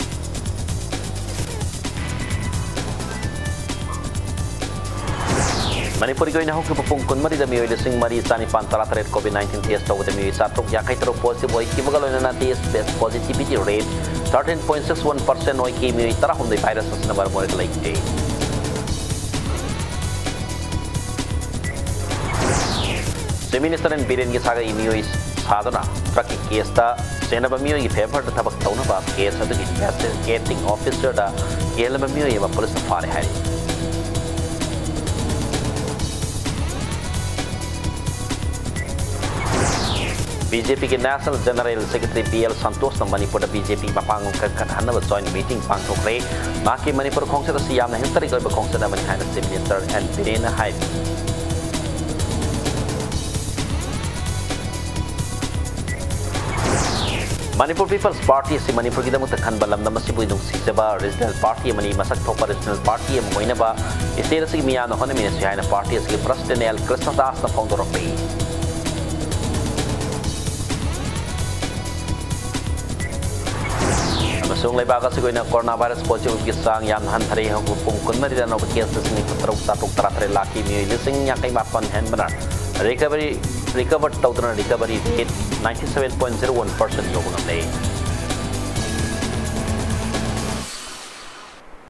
ꯃꯅꯤꯄꯨꯔꯒꯤ ꯑꯣꯏꯅ ꯍꯧꯈꯤꯕ ꯄꯨꯡ ꯀꯨꯟꯃꯔꯤꯗ ꯃꯤꯑꯣꯏ ꯂꯤꯁꯤꯡ ꯃꯔꯤ ꯆꯥꯅꯤꯄꯥꯟ ꯇꯔꯥꯇꯔꯦꯠ COVID nineteen test ꯇꯧꯕꯗ ꯃꯤꯑꯣꯏ ꯆꯥꯇꯔꯨꯛ ꯌꯥꯡꯈꯩ ꯇꯔꯨꯛ positive ꯑꯣꯏꯈꯤꯕꯒ ꯂꯣꯏꯅꯅ test positivity rate thirteen point six one percent ꯑꯣꯏꯈꯤ꯫ ꯃꯤꯑꯣꯏ ꯇꯔꯥꯍꯨꯝꯗꯣꯏ virus ꯑꯁꯤꯅ ꯃꯔꯝ ꯑꯣꯏꯔꯒ ꯂꯩꯈꯤꯗꯦ꯫ Chief Minister N ꯕꯤꯔꯦꯟꯒꯤ ꯁꯥꯒꯩ ꯃꯤꯑꯣꯏ ꯁꯥꯗꯨꯅ truck ꯀꯤ case ꯇ ꯆꯦꯟꯅꯕ ꯃꯤꯑꯣꯏꯒꯤ favour ꯗ ꯊꯕꯛ ꯇꯧꯅꯕ case ꯑꯗꯨꯒꯤ investigating officer ꯗ ꯀꯤꯍꯜꯂꯕ ꯃꯤꯑꯣꯏ ꯑꯃ police ꯅ ꯐꯥꯔꯦ ꯍꯥꯏꯔꯤ꯫ BJP ꯒꯤ National General Secretary B L ꯁꯟꯇꯣꯁꯅ ꯃꯅꯤꯄꯨꯔꯗ BJP ꯃꯄꯥꯡꯒꯜ ꯀꯟꯈꯠꯍꯟꯅꯕ joint meeting ꯄꯥꯡꯊꯣꯛꯈ꯭ꯔꯦ꯫ ꯃꯍꯥꯛꯀꯤ ꯃꯅꯤꯄꯨꯔ ꯈꯣꯡꯆꯠ ꯑꯁꯤ ꯌꯥꯝꯅ historic ꯑꯣꯏꯕ ꯈꯣꯡꯆꯠ ꯑꯃꯅꯤ ꯍꯥꯏꯅ Chief Minister N ꯕꯤꯔꯦꯟꯅ ꯍꯥꯏꯔꯤ꯫ Manipur People's Party ꯑꯁꯤ ꯃꯅꯤꯄꯨꯔꯒꯤꯗꯃꯛꯇ ꯈꯟꯕ ꯂꯝꯗꯝ ꯑꯁꯤꯕꯨ ꯅꯨꯡꯁꯤꯖꯕ regional party ꯑꯃꯅꯤ꯫ ꯃꯁꯛ ꯊꯣꯛꯄ regional party ꯑꯃ ꯑꯣꯏꯅꯕ state ꯑꯁꯤꯒꯤ ꯃꯤꯌꯥꯝꯅ ꯍꯣꯠꯅꯃꯤꯟꯅꯁꯤ ꯍꯥꯏꯅ party ꯑꯁꯤꯒꯤ President L ꯀ꯭ꯔꯤꯁꯅꯗꯥꯁꯅ ꯐꯣꯡꯗꯣꯔꯛꯂꯤ꯫ ꯑꯃꯁꯨꯡ ꯂꯩꯕꯥꯛ ꯑꯁꯤꯒꯤ ꯑꯣꯏꯅ coronavirus positive ꯒꯤ ꯆꯥꯡ ꯌꯥꯝꯅ ꯍꯟꯊꯔꯦ꯫ ꯍꯧꯈꯤꯕ ꯄꯨꯡ ꯀꯨꯟꯃꯔꯤꯗ ꯑꯅꯧꯕ case ꯂꯤꯁꯤꯡ ꯅꯤꯐꯨ ꯇꯔꯨꯛ ꯆꯥꯇ꯭ꯔꯨꯛ ꯇꯔꯥꯇꯔꯦꯠ ꯂꯥꯛꯈꯤ꯫ ꯃꯤꯑꯣꯏ ꯂꯤꯁꯤꯡ ꯌꯥꯡꯈꯩ ꯃꯥꯄꯟ ꯍꯦꯟꯕꯅ recovery, recover ꯇꯧꯗꯨꯅ recovery rate ninety seven point zero one percent ꯌꯧꯕ ꯉꯝꯂꯦ꯫